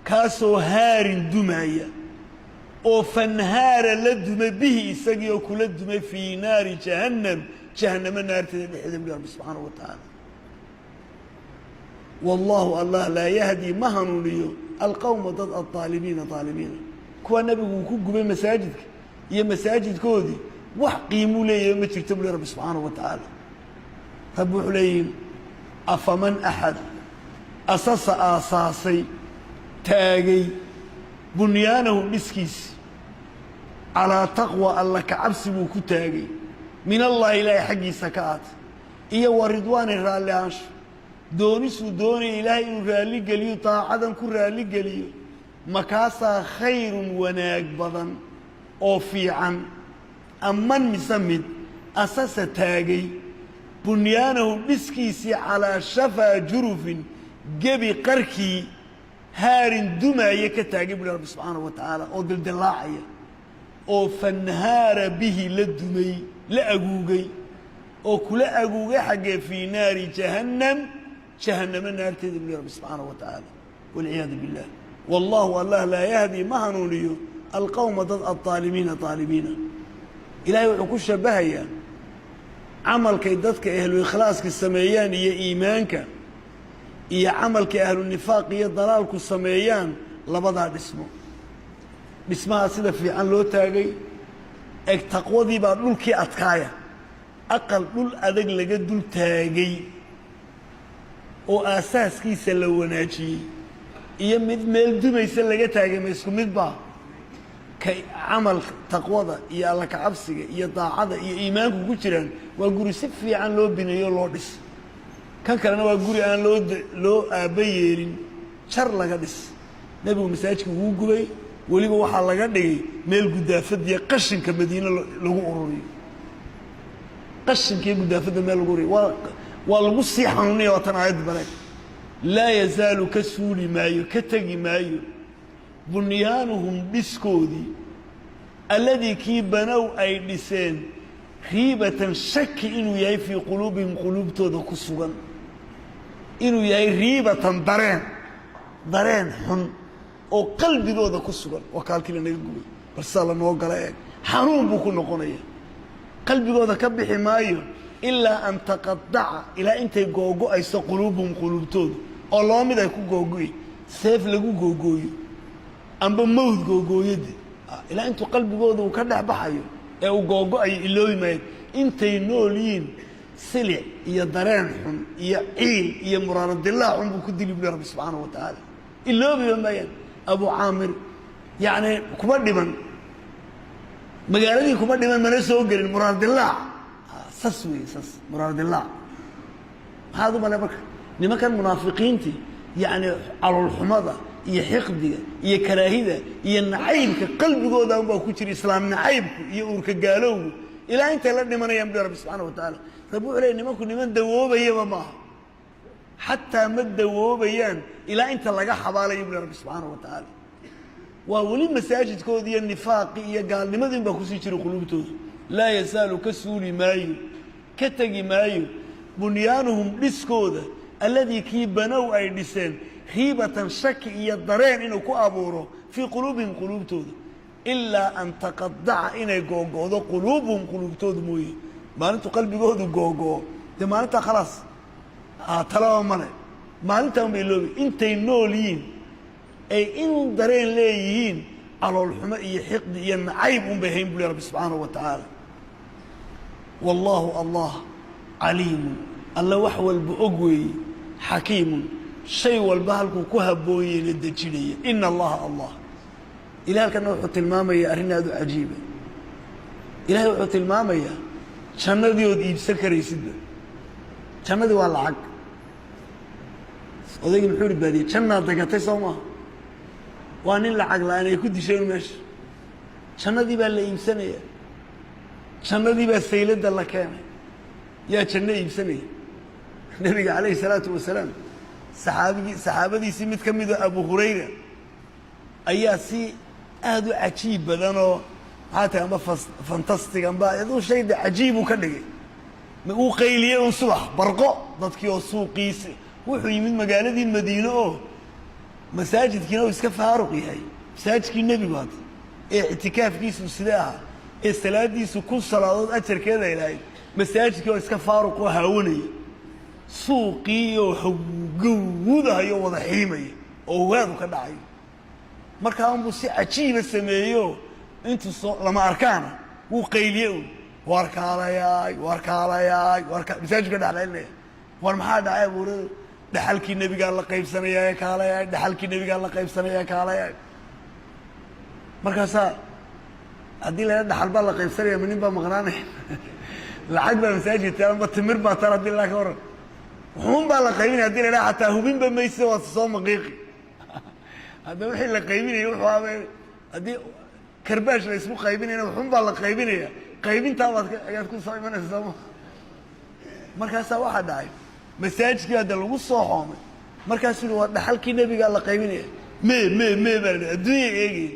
kaasoo haarin, dumaaya, oo fanhaara la dumay bihi, isagii oo kula dumay, fii naari jahannam, jahannamo naarteeda dhexdeeda, buli Rabbi subxaanahu wa tacaala. Wallaahu, Allah, laa yahdi, ma hanuuniyo, alqowma, dad, aaalimiina, aalimiina. Kuwaa Nabigu uu ku gubay masaajidka iyo masaajidkoodii, wax qiimuu leeyahay ma jirto, buli Rabbi subxaanahu wa tacaala. Rabbi wuxuu leeyihi: afaman axad asasa aasaasay, taagay, bunyaanahu, dhiskiisi, calaa taqwa, Alla kacabsi buu ku taagay, min Allahi, Ilaahay xaggiisa ka aatay, iyo wa ridwaani, raalli ahaansho, doonisuu doonaya Ilaahay inuu raalli geliyo, daacadan ku raalli geliyo, makaasaa khayrun, wanaag badan oo fiican, aman mise mid asasa taagay bunyaanahu, dhiskiisii, calaa shafaa jurufin, gebi qarkii, haarin, dumaaya ka taagay, buli Rabbi subxaanahu wa tacaala, oo dildillaacaya, oo fanhaara bihi, la dumay, la aguugay, oo kula aguugay xaggee? Fii naari jahannam, jahannamo naarteeda, buli Rabbi subxaanahu wa tacaala. Walciyaadu billah. Wallahu, Allah, laa yahdi, ma hanuuniyo, alqowma, dad, aaalimiina, aalimiina. Ilahay wuxuu ku shabahayaa camalkay dadka ahlu ikhlaaska sameeyaan iyo iimaanka, iyo camalkay ahlu nifaaq iyo dalaalku sameeyaan, labadaa dhismo. Dhismaha sida fiican loo taagay, eg, taqwadii baa dhulkii adkaaya. Aqal dhul adag laga dul taagay oo aasaaskiisa la wanaajiyey iyo mid meel dumaysa laga taagay, ma isku mid baa? Ka camalka taqwada iyo Alla kacabsiga iyo daacada iyo iimaanku ku jiraan waa guri si fiican loo bineeyo, loo dhis. Kan kalena waa guri aan loo aabba yeelin, jar laga dhis. Nebigu masaajidka wuu gubay, weliba waxaa laga dhigay meel gudaafadiya qashinka Madiine lagu ururiyo, qashinka iyo gudaafadda meel lagu ururiyo. Waa lagu sii xanuunaya. Waa tan aayadda bareeg: laa yazaalu, ka suuli maayo, ka tegi maayo. Bunyaanuhum, dhiskoodii, alladii kii banow ay dhiseen, riibatan, shaki inuu yahay, fii quluubihim, quluubtooda ku sugan, inuu yahay riibatan, dareen, dareen xun oo qalbigooda ku sugan. Waa kaalkii lanaga gubay, bal sidaa lanoo gala eeg. Xanuun buu ku noqonaya, qalbigooda ka bixi maayo, ilaa an taqadaca, ilaa intay googo'ayso, quluubuhum, quluubtoodu, oo laba mid ay ku googo'y: seef lagu googooyo amba mawd googooyade. Ilaa intuu qalbigooda uu ka dhex baxayo ee uu googo'ayo, iloobi maayo. Intay nool yihiin silic iyo dareen xun iyo ciil iyo muraaradilaac xun buu ku dili buli Rabbi subxaanahu wa tacaala. Iloobiba maayaan. Abu Caamir yacni kuma dhiman magaaladii, kuma dhiman, mana soo gelin muraaradilaac. Sas weeye, sas muraaradilaac. Maxaad u malay marka nimankan munaafiqiintii? Yacni caloolxumada iyo xiqdiga iyo karaahida iyo nacaybka qalbigooda unbaa ku jira, islaam nacaybku iyo uurka gaalowgu, ilaa intay la dhimanayaan bui Rabbi subxana wa tacaala. Rabbi wuxuu ley, nimanku niman dawoobayaba maaha, xataa ma dawoobayaan ilaa inta laga xabaalayo, bui Rabbi subxaana wa tacaala. Waa weli masaajidkoodi iyo nifaaqi iyo gaalnimadii un baa kusii jira quluubtooda. Laa yasaalu, ka suuli maayo, ka tegi maayo, bunyaanuhum, dhiskooda, alladii kii banow ay dhiseen, riibatan, shaki iyo dareen inuu ku abuuro, fii quluubihim, quluubtooda, ilaa an taqadaca, inay googo'do, quluubuhum, quluubtoodu mooye. Maalintuu qalbigoodu googo'o, dee maalintaa khalaas, talaba male, maalintaa un bay loobi. Intay nool yihiin ay in dareen leeyihiin, caloolxumo iyo xiqdi iyo nacayb un bay hayn, buli Rabbi subxaanahu wa tacaala. Wallaahu, Allah, caliimun, Alla wax walba og weeye, xakiimun, shay walba halkuu ku habboonyeyna dejinaya. Ina Allaha, Allah. Ilahi halkana wuxuu tilmaamayaa arrin aad u cajiiba. Ilahay wuxuu tilmaamayaa jannadii ood iibsan karaysidba. Jannadii waa lacag. Odaygii muxuu ihi baadiyey? Jannaad dagatay, soo maaha? Waa nin lacag la-aan ay ku disheen meesha. Jannadii baa la iibsanaya, jannadii baa sayladda la keenay. Yaa janno iibsanaya? Nebiga calayhi salaatu wasalaam saxaabigii, saxaabadiisii mid ka mida, Abu Hurayra, ayaa si aada u cajiib badanoo, maxaa tahay, amba fantastic amba aduu shayda cajiibuu ka dhigay. Uu qayliyey un subax barqo dadkii oo suuqiisi. Wuxuu yimid magaaladii Madiine oo masaajidkiina uu iska faaruq yahay, masaajidkii nebigu hadda ee ictikaafkiisu sidee ahaa, ee salaadiisu 1000 salaadood ajarkeeda ay lahayd, masaajidkii oo iska faaruq oo haawanaya, suuqii oo hawgawudahayo, wada xiimaya oo hugaadu ka dhacayo. Markaa unbuu si cajiiba sameeyo, intuu soo lama arkaana wuu qayliye un: "War kaalayaay, war kaalayaay, war ka!" Masaajidka dhexdhelinaya. "War maxaa dhacay, Abuurada?" "Dhaxalkii nebigaa la qaybsanayaa, kaalayaay! Dhaxalkii nebigaa la qaybsanayaa, kaalayaay!" Markaasaa haddii la dhaxal baa la qaybsanaya, ma nin baa maqnaanaya? Lacag baa masaajid taal amba timir baa taal haddii la ka waran, wuxuun baa la qaybinaya hadii la idhaha, xataa hubinba mayse, waa soo maqiiqi. Hadda wixii la qaybinaya wuxuu aaba haddii karbaash la isku qaybinayna, wuxuun baa la qaybinaya, qaybintaa baad ayaad ku soo imanaysa, sooma? Markaasaa waxaa dhacay, masaajidkii hadda lagu soo xoomay. Markaasuu yihi, "Waa dhaxalkii nebigaa la qaybinaya." "Me me me" baa la adduunya eegaya.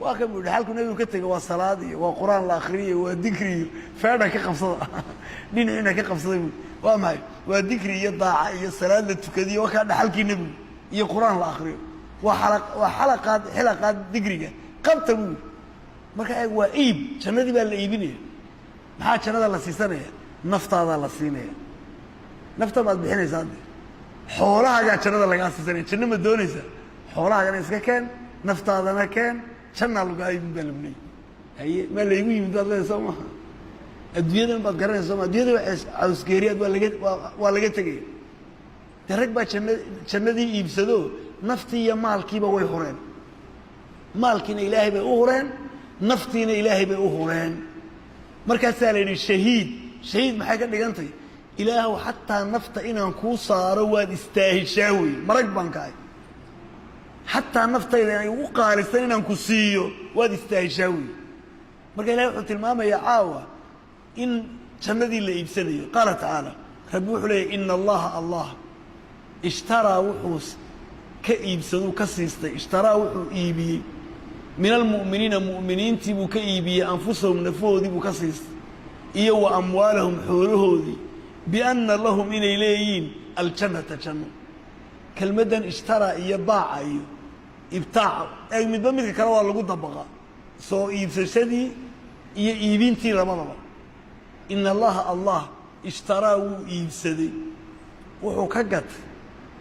"Waa kan," buu, "dhaxalku nebigu ka tegay, waa salaad iyo waa qur-aan la akriyo, waa dikri iyo feedha ka qabsada, dhinaciina ka qabsaday," bu. "Waa maxay?" "Waa dikri iyo daaca iyo salaad la tukadiyo. Waa kaa dhaxalkii nebigu iyo qur-aan la akriyo, waa xala waa xalaqaad, xilaqaad dikriga qabta," buu. Marka eeg, waa iib, jannadii baa la iibinaya. Maxaa jannada la siisanaya? Naftaadaa la siinaya, nafta baad bixinaysaa de. Xoolahaagaa jannada lagaa siisanaya. Janno ma doonaysaa? Xoolahaagana iska keen, naftaadana keen, jannaa lagaa iibin baa lagu leeyay. Haye, maa laygu yimid baad leedahay, soo maha? Adduunyadan baad garanaysa, soo ma? Addunyada waa cawsgeeriyaad, waa laga tegaya. De rag baa jannadii iibsado, naftii iyo maalkiiba way hureen. Maalkiina Ilaahay bay u hureen, naftiina Ilaahay bay u hureen. Markaasaa la yidhi shahiid. Shahiid maxay ka dhigantay? Ilaahow, xataa nafta inaan kuu saaro waad istaahishaa wey, marag baan kahay. Xataa naftayda inay ugu qaalisan inaan ku siiyo waad istaahishaa wey. Marka Ilahay wuxuu tilmaamayaa caawa in jannadii la iibsanayo. Qaala tacaala, Rabbi wuxuu leeyahy: ina Allaha, Allah, ishtaraa, wuxuu ka iibsaduu ka siistay. Ishtaraa wuxuu iibiyey min almu'miniina mu'miniintii buu ka iibiyey, anfusahum nafahoodii buu ka siistay, iyo wa amwaalahum xoolahoodii, bianna lahum inay leeyihiin aljannata janno. Kelmaddan ishtaraa iyo baaca iyo ibtaaca eeg, midba midka kale waa lagu dabaqa, soo iibsashadii iyo iibintii labadaba. Ina allaha allah ishtaraa wuu iibsaday, wuxuu ka gatay,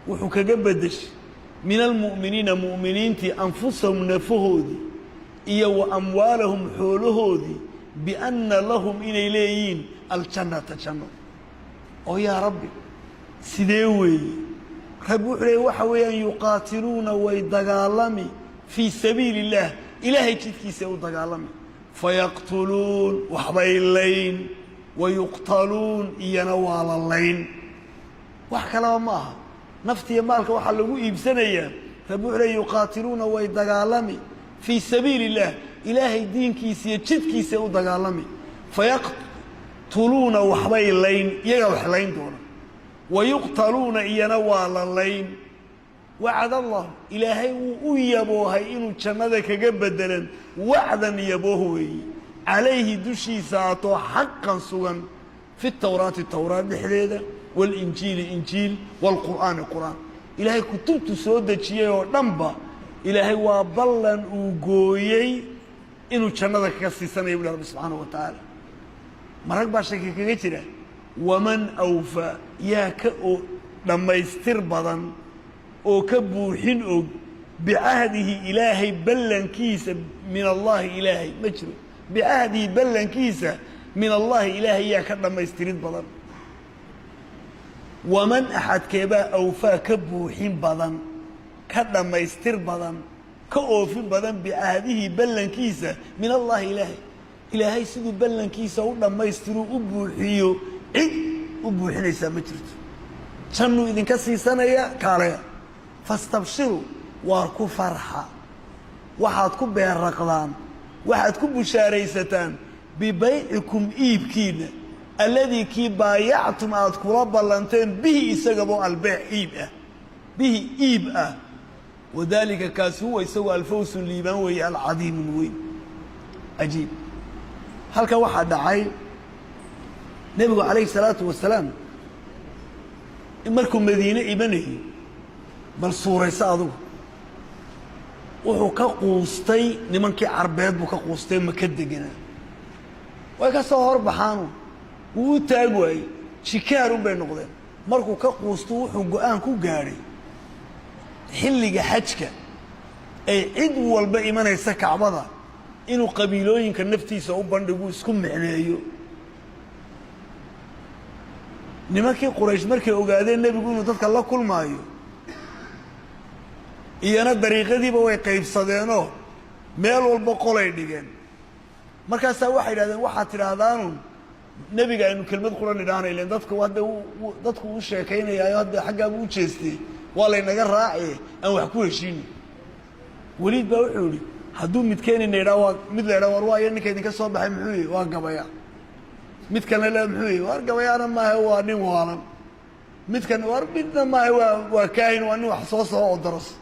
wuxuu kaga beddeshay min almu'miniina mu'miniintii anfusahum nafahoodii iyo wa amwaalahum xoolahoodii, bianna lahum inay leeyihiin aljannata janno. Oo yaa rabbi, sidee weeye? Rabbi wuxuu leey waxa weeyaan yuqaatiluuna way dagaalami fii sabiili illaah, ilaahay jidkiisa u dagaalami, fayaqtuluun waxbay layn, wayuqtaluun iyana waa la layn. Wax kalaba ma aha, naftiya maalka waxaa lagu iibsanayaa. Rabbi wuxuu leey yuqaatiluuna way dagaalami fii sabiili illaah, ilaahay diinkiisa iyo jidkiisa u dagaalami, fayaqtuluuna waxbay layn, iyagaa wax layn doona, wayuqtaluuna iyana waa la layn. Wacd allah, ilaahay wuu u yaboohay inuu jannada kaga bedelan. Wacdan yabooh weeye calayhi dushiisa atoo xaqan sugan fi tawraati towraat dhexdeeda, walinjiili injiil, waalqur'aani qur'aan. Ilaahay kutubtu soo dejiyey oo dhanba ilaahay waa ballan uu gooyey inuu jannada kaga siisanayo, buli rabbi subxaanahu wa tacaala. Marag baa shaki kaga jira? Waman awfaa, yaa ka oo dhammaystir badan oo ka buuxin og bicahdihi ilaahay ballankiisa, min allaahi ilaahay ma jiro, bicahdihi ballankiisa, min allaahi ilaahay yaa ka dhammaystirid badan? Waman axadkeebaa awfaa ka buuxin badan, ka dhammaystir badan, ka oofin badan bicahdihi ballankiisa min allaahi ilaahay? Ilaahay siduu ballankiisa u dhammaystiruu u buuxiyo cid u buuxinaysaa ma jirto. Jannuu idinka siisanaya, kaaleya. Fastabshiruu, waar ku farxa, waxaad ku beerraqdaan, waxaad ku bushaaraysataan bibaycikum iibkiinna, alladii kii baayactum aad kula ballanteen bihi isagabo, albeec iib ah, bihi iib ah. Wadaalika kaasi huwa isagu alfawsu liibaan weeye alcadiimun weyn. Cajiib. Halkan waxaa dhacay, nebigu calayhi salaatu wasalaam markuu madiine imanayey, bal suurayso adugu, wuxuu ka quustay nimankii carbeed buu ka quustay maka deganaa. Way ka soo horbaxaanu, wuu u taag waayey, jikaarun bay noqdeen. Markuu ka quusto wuxuu go'aan ku gaadhay xilliga xajka ay cid walba imanaysa kacbada inuu qabiilooyinka naftiisa u bandhigu isku micneeyo. Nimankii quraysh markay ogaadeen nebigu inuu dadka la kulmaayo, iyana dariiqadiiba way qaybsadeenoo meel walba qolay dhigeen. Markaasaa waxay yidhahdeen, waxaad tidhaahdaanun nebiga aynu kelmad qura nidhaahna, ilen dadku hadda dadku u sheekaynayaayo hadda xaggaabu u jeestay, waa laynaga raaci, aan wax ku heshiino. Weliid baa wuxuu yidhi, hadduu midkeenina idhaa, waa mid la idhaa, war waayo ninka idinka soo baxay muxuu yihi? Waa gabaya. Mid kalena le muxuu yihi? War gabayaana maaha, waa nin waalan. Midkan war midna maaha, waa kaahin, waa nin wax soo soo oo daros.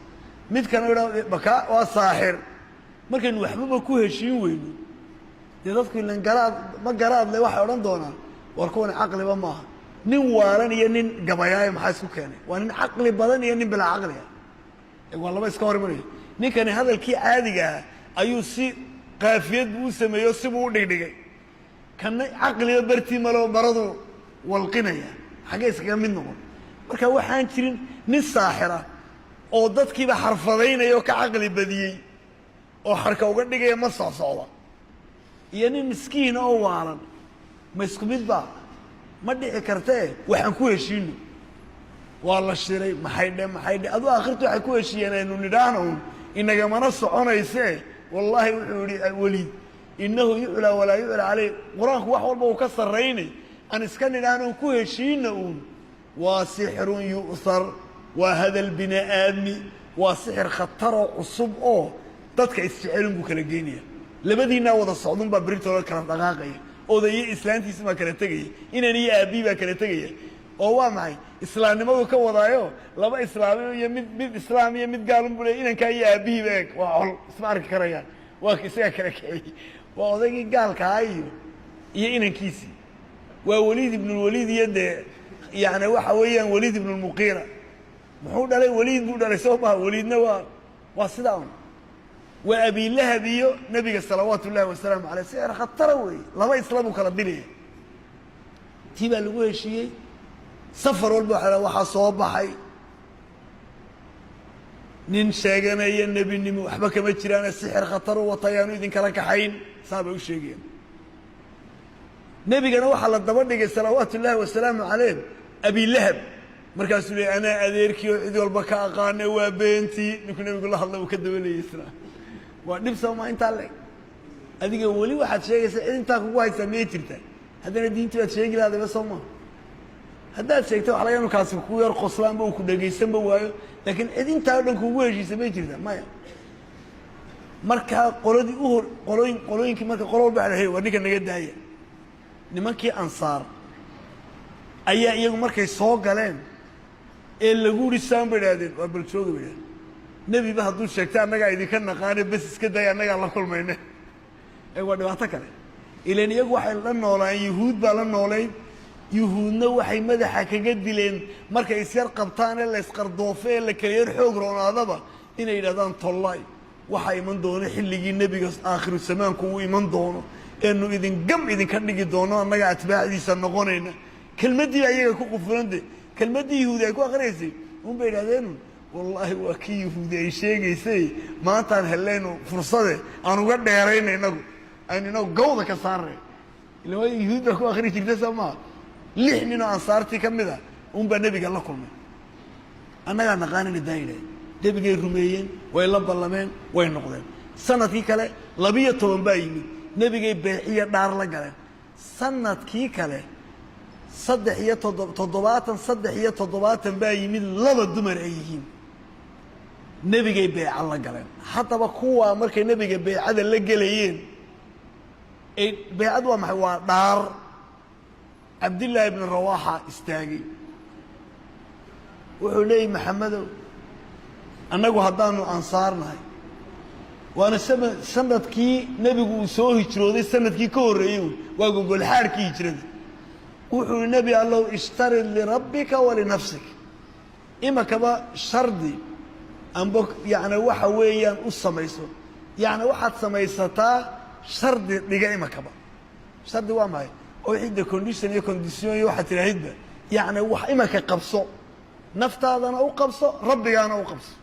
Mid kana idhaa baka waa saaxir. Markaynu waxbaba ku heshiin weyno, dee dadku ilan garaad ma garaad le, waxay odhan doonaan war kuwani caqliba maaha. Nin waalan iyo nin gabayaayo maxaa isku keenay? Waa nin caqli badan iyo nin bilaa caqli ah, waa laba iska hor imanaya. Ninkani hadalkii caadiga ah ayuu si qaafiyad buu u sameeyo, sibuu u dhigdhigay. Kana caqliba bartii malo, maradu walqinaya, xaggee iskaga mid noqon? Marka waxaan jirin nin saaxira oo dadkiiba xarfadaynaya oo ka caqli badiyey oo xarka uga dhigaya ma socsocda, iyo nin miskiina oo waalan, ma isku mid baa? Ma dhici kartee, waxaan ku heshiino. Waa la shiray, maxay dhe, maxay dhe, aduu akhirtu waxay ku heshiiyeen aynu nidhaahna un inagamana soconaysee. Wallaahi wuxuu yihi weliid, innahu yuclaa walaa yuclaa caleyh, qur-aanku wax walba uu ka sarraynay, aan iska nidhaahna un ku heshiina uun. Waa sixrun yu'thar, waa hadal bini aadmi, waa sixir khataroo cusub oo dadka isjecelun buu kala geynaya. Labadiinaa wada socdun baa beritooda kala dhaqaaqaya, odayo islaantiisi baa kala tegaya, inan iyo aabbii baa kala tegaya. Oo waa maxay islaamnimadu ka wadaayo? Laba islaam iyo mid islaam iyo mid gaalun buu leey. Inankaa iyo aabbihiiba eeg, waa col, isma arki karayaan. Waa isagaa kala kiciyey. Waa odaygii gaalkaa iyo inankiisii, waa Waliid ibnulwaliid iyo dee yani waxa weeyaan Waliid ibnulmuqiira. Muxuu dhalay? Waliid buu dhalay, soo maha? Waliidna waa sidaa un. Waa Abilahab iyo nebiga salawaatu ullahi wasalaamu aleyh. Sixir khatara weeye, laba isla buu kala dilaya. Tii baa lagu heshiiyey. Safar walba waa waxaa soo baxay nin sheeganaya nebinimo, waxba kama jiraane, sixir khatar u wata, ayaanu idinkala kaxayn. Saa bay u sheegayaan. Nebigana waxaa la daba dhigay salawaatu ullaahi wasalaamu caleyh Abilahab. Markaasuu ley, anaa adeerkii oo cid walba ka aqaane, waa beentii. Ninkuu nebigu la hadla uu ka daba leeyay isna. Waa dhib sooma intaa leeg? Adiga weli waxaad sheegaysaa cid intaa kugu haysaa miyay jirtaa? Haddana diintii baad sheegi lahaadaba, soo maha? Haddaad sheegto waxa laga inu kaasi ku yar qoslaanba uu ku dhegaysanba waayo, laakiin cid intaa o dhan kugu heshiisa may jirtaa? Maya. Markaa qoladii uhor qolooyin qolooyinkii marka qolo walba waxa waa ninka naga daaya. Nimankii Ansaar ayaa iyagu markay soo galeen ee lagu yidhi saan bay idhahdeen, waa bal jooga bay idhahdeen. Nebiba hadduu sheegtay annagaa idinka naqaane, bes iska daya, annagaa la kulmayne. Ee waa dhibaato kale ilan iyagu waxay la noolaan, Yuhuud baa la noolayd. Yuhuudna waxay madaxa kaga dileen markay isyar qabtaan ee la isqardoofo ee la kala yar xoog roonaadaba inay yidhahdaan, tollay, waxaa iman doono xilligii nebiga aakhiru zamaanku uu iman doono eenu idin gam idinka dhigi doono, annaga atbaacdiisa noqonayna. Kelmaddii baa iyaga ku qufulante, kelmaddii Yahuudi ay ku akrinaysay un bay idhahdeen, wallaahi waa kii Yahuudi ay sheegaysay, maantaan hellaynu fursade aan uga dheerayna, inagu aynu inagu gawda ka saarnay. Ila waa Yahuud baa ku akri jirta, soo maa? 6 nin oo Ansaartii ka mid a un baa nebiga la kulmay. Annagaa naqaanina daa yidhahdeen. Nebigay rumeeyeen, way la ballameen, way noqdeen. Sanadkii kale 12 baa yimid, nebigay beexiyo dhaar la galeen. Sanadkii kale saddex iyo 70, 73 baa yimid, laba dumar ay yihiin, nebigay beeca la galeen. Haddaba kuwaa markay nebiga beecada la gelayeen, ay beecadu waa maxay? Waa dhaar. Cabdillaahi ibnu Rawaaxa istaagay, wuxuu leeyay, Maxamedow, annagu haddaanu Ansaarnahay, waana sanadkii nebigu uu soo hijrooday, sanadkii ka horreeyey, waa gogolxaadhkii hijrada. Wuxuu yihi, nebi allow, ishtarid lirabbika walinafsik, imakaba shardi amba yacni waxa weeyaan u samayso, yacni waxaad samaysataa shardi dhiga imakaba. Shardi waa maxay? Oo wixii de condition iyo condition iyo waxaad tidhaahidba, yacni wax imaka qabso, naftaadana u qabso, rabbigaana u qabso.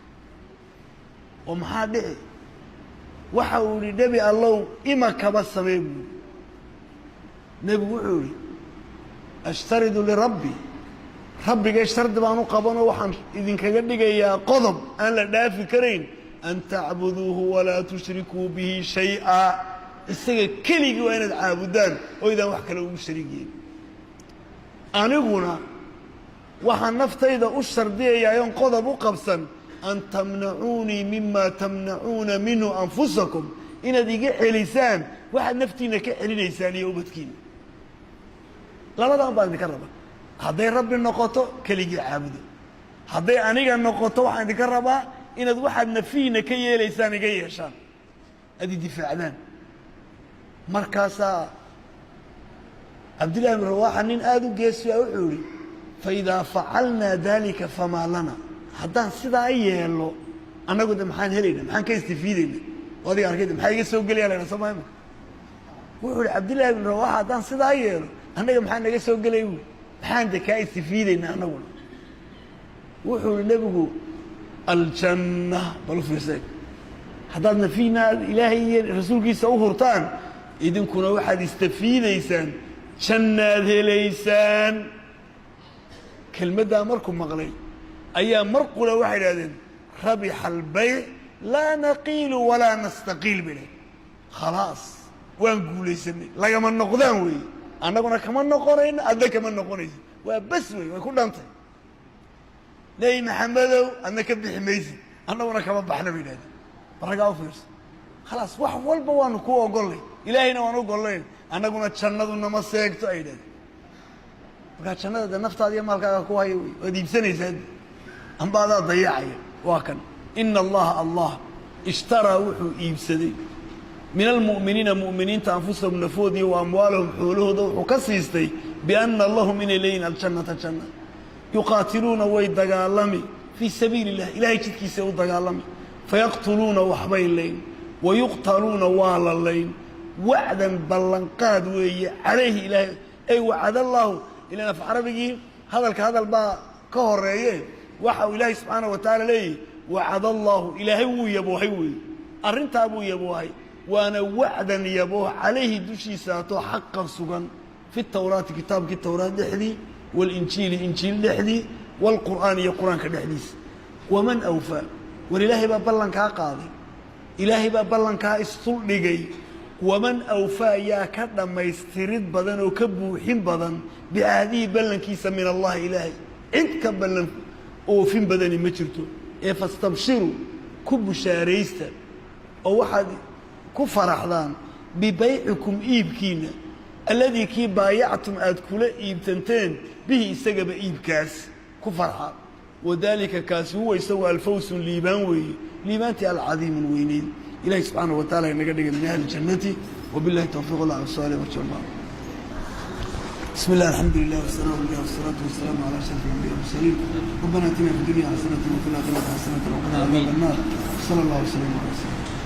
Oo maxaa dhici? Waxa uu yihi, nebi allow, imakaba samee buuri. Nebigu wuxuu yihi, ashtaridu lirabbi, rabbigay shardi baan u qabanoo waxaan idinkaga dhigayaa qodob aan la dhaafi karayn, an tacbuduuhu walaa tushrikuu bihi shay-a, isaga keligii waa inaad caabudaan oo idaan wax kale ugu shariig yeelin. Aniguna waxaan naftayda u shardiyayaa oon qodob u qabsan, an tamnacuunii mima tamnacuuna minhu anfusakum, inaad iga celisaan waxaad naftiina ka celinaysaan iyo ubadkiina. Labadan baan idinka rabaa. Hadday rabbi noqoto, keligii caabudo. Hadday aniga noqoto, waxaan idinka rabaa inaad waxaad nafihiina ka yeelaysaan iga yeeshaan, aad i difaacdaan. Markaasaa Cabdillahi bn Rawaaxa, nin aada u geesiya, wuxuu yihi, faidaa facalnaa dalika famaa lana? Haddaan sidaa yeelo annagu de maxaan helayna? Maxaan ka istifiidayna? Adiga arkayda, maxaa iga soo gelaya lana soo maama? Wuxuu yihi Cabdillahi bn Rawaxa, haddaan sidaa yeelo annaga maxaa naga soo gelay buui? Maxaan de kaa istifiidayna annaguna? Wuxuu yihi nebigu, aljanna. Bal u fiirsay, haddaad nafiina ilaahay iyo rasuulkiisa u hurtaan, idinkuna waxaad istafiidaysaan jannaad helaysaan. Kelmaddaa markuu maqlay ayaa mar qura waxay idhahdeen, rabixa albayc, laa naqiilu walaa nastaqiil, bay dhahdeen. Khalaas, waan guulaysanay, lagama noqdaan weeye, annaguna kama noqonayno, adna kama noqonaysid, waa bes wey, way ku dhantay. Nebi Maxamedow, adna ka bixi maysid, annaguna kama baxna, bay idhahdeen. Baraggaa u fiirsa, khalaas, wax walba waanu ku ogollay, ilaahayna waan ogollayn, annaguna jannadu nama seegto, ay yidhahdeen. Markaa jannada de naftaada iyo maalkaaga ku haya wey, waad iibsanaysaa amba adaa dayacaya. Waa kan: ina Allaha, Allah, ishtaraa, wuxuu iibsaday, min almu'miniina, mu'miniinta, anfusahum, nafoodiyo, wa amwaalahum, xoolahooda, wuxuu ka siistay, bianna lahum, inay leeyihin, aljannata, janna. Yuqaatiluuna, way dagaalami, fii sabiili illah, Ilahay jidkiisay u dagaalami, fayaqtuluuna, waxbay layn, wayuqtaluuna, waa la layn. Wacdan, ballanqaad weeye, calayhi, Ilaahay, ay wacad Allaahu. Ilan af carabigii hadalka hadal baa ka horeeye. Waxa uu Ilaahay subxaana wa tacaala leeyahy: wacad Allaahu, Ilaahay wuu yaboohay weeye, arrintaa buu yaboohay. Waana wacdan, yabooh, calayhi, dushiisa atoo, xaqan, sugan, fi tawraati, kitaabkii towraat dhexdii, walinjiili, injiil dhexdii, waalqur'aan, iyo qur-aanka dhexdiisa. Waman awfaa? War Ilaahay baa ballankaa qaaday, Ilaahay baa ballankaa isduldhigay. Waman awfaa, yaa ka dhammaystirid badan oo ka buuxin badan, bicahdihi, ballankiisa, min Allahi, Ilaahay? Cid ka ballan oofin badani ma jirto. Ee fastabshiruu, ku bushaaraysta oo waxaad ku faraxdaan, bibaycikum, iibkiina, alladii, kii, baayactum, aad kula iibtanteen, bihi, isagaba, iibkaas ku farxa. Wadaalika, kaasi, huwa, isagu, alfawsu, liibaan weeye, liibaantii, alcadiimun, weyneyd. Ilahi subxaanaه wa taala inaga dhigay min ahli jannati. Wabillahi towfiiq. Allah sal wajal. بسم الله، الحمد لله والثناء لله والصلاة والسلام على أشرف الأنبياء والمرسلين. ربنا آتنا في الدنيا حسنة وفي الآخرة حسنة وقنا عذاب النار. صلى الله وسلم على سيدنا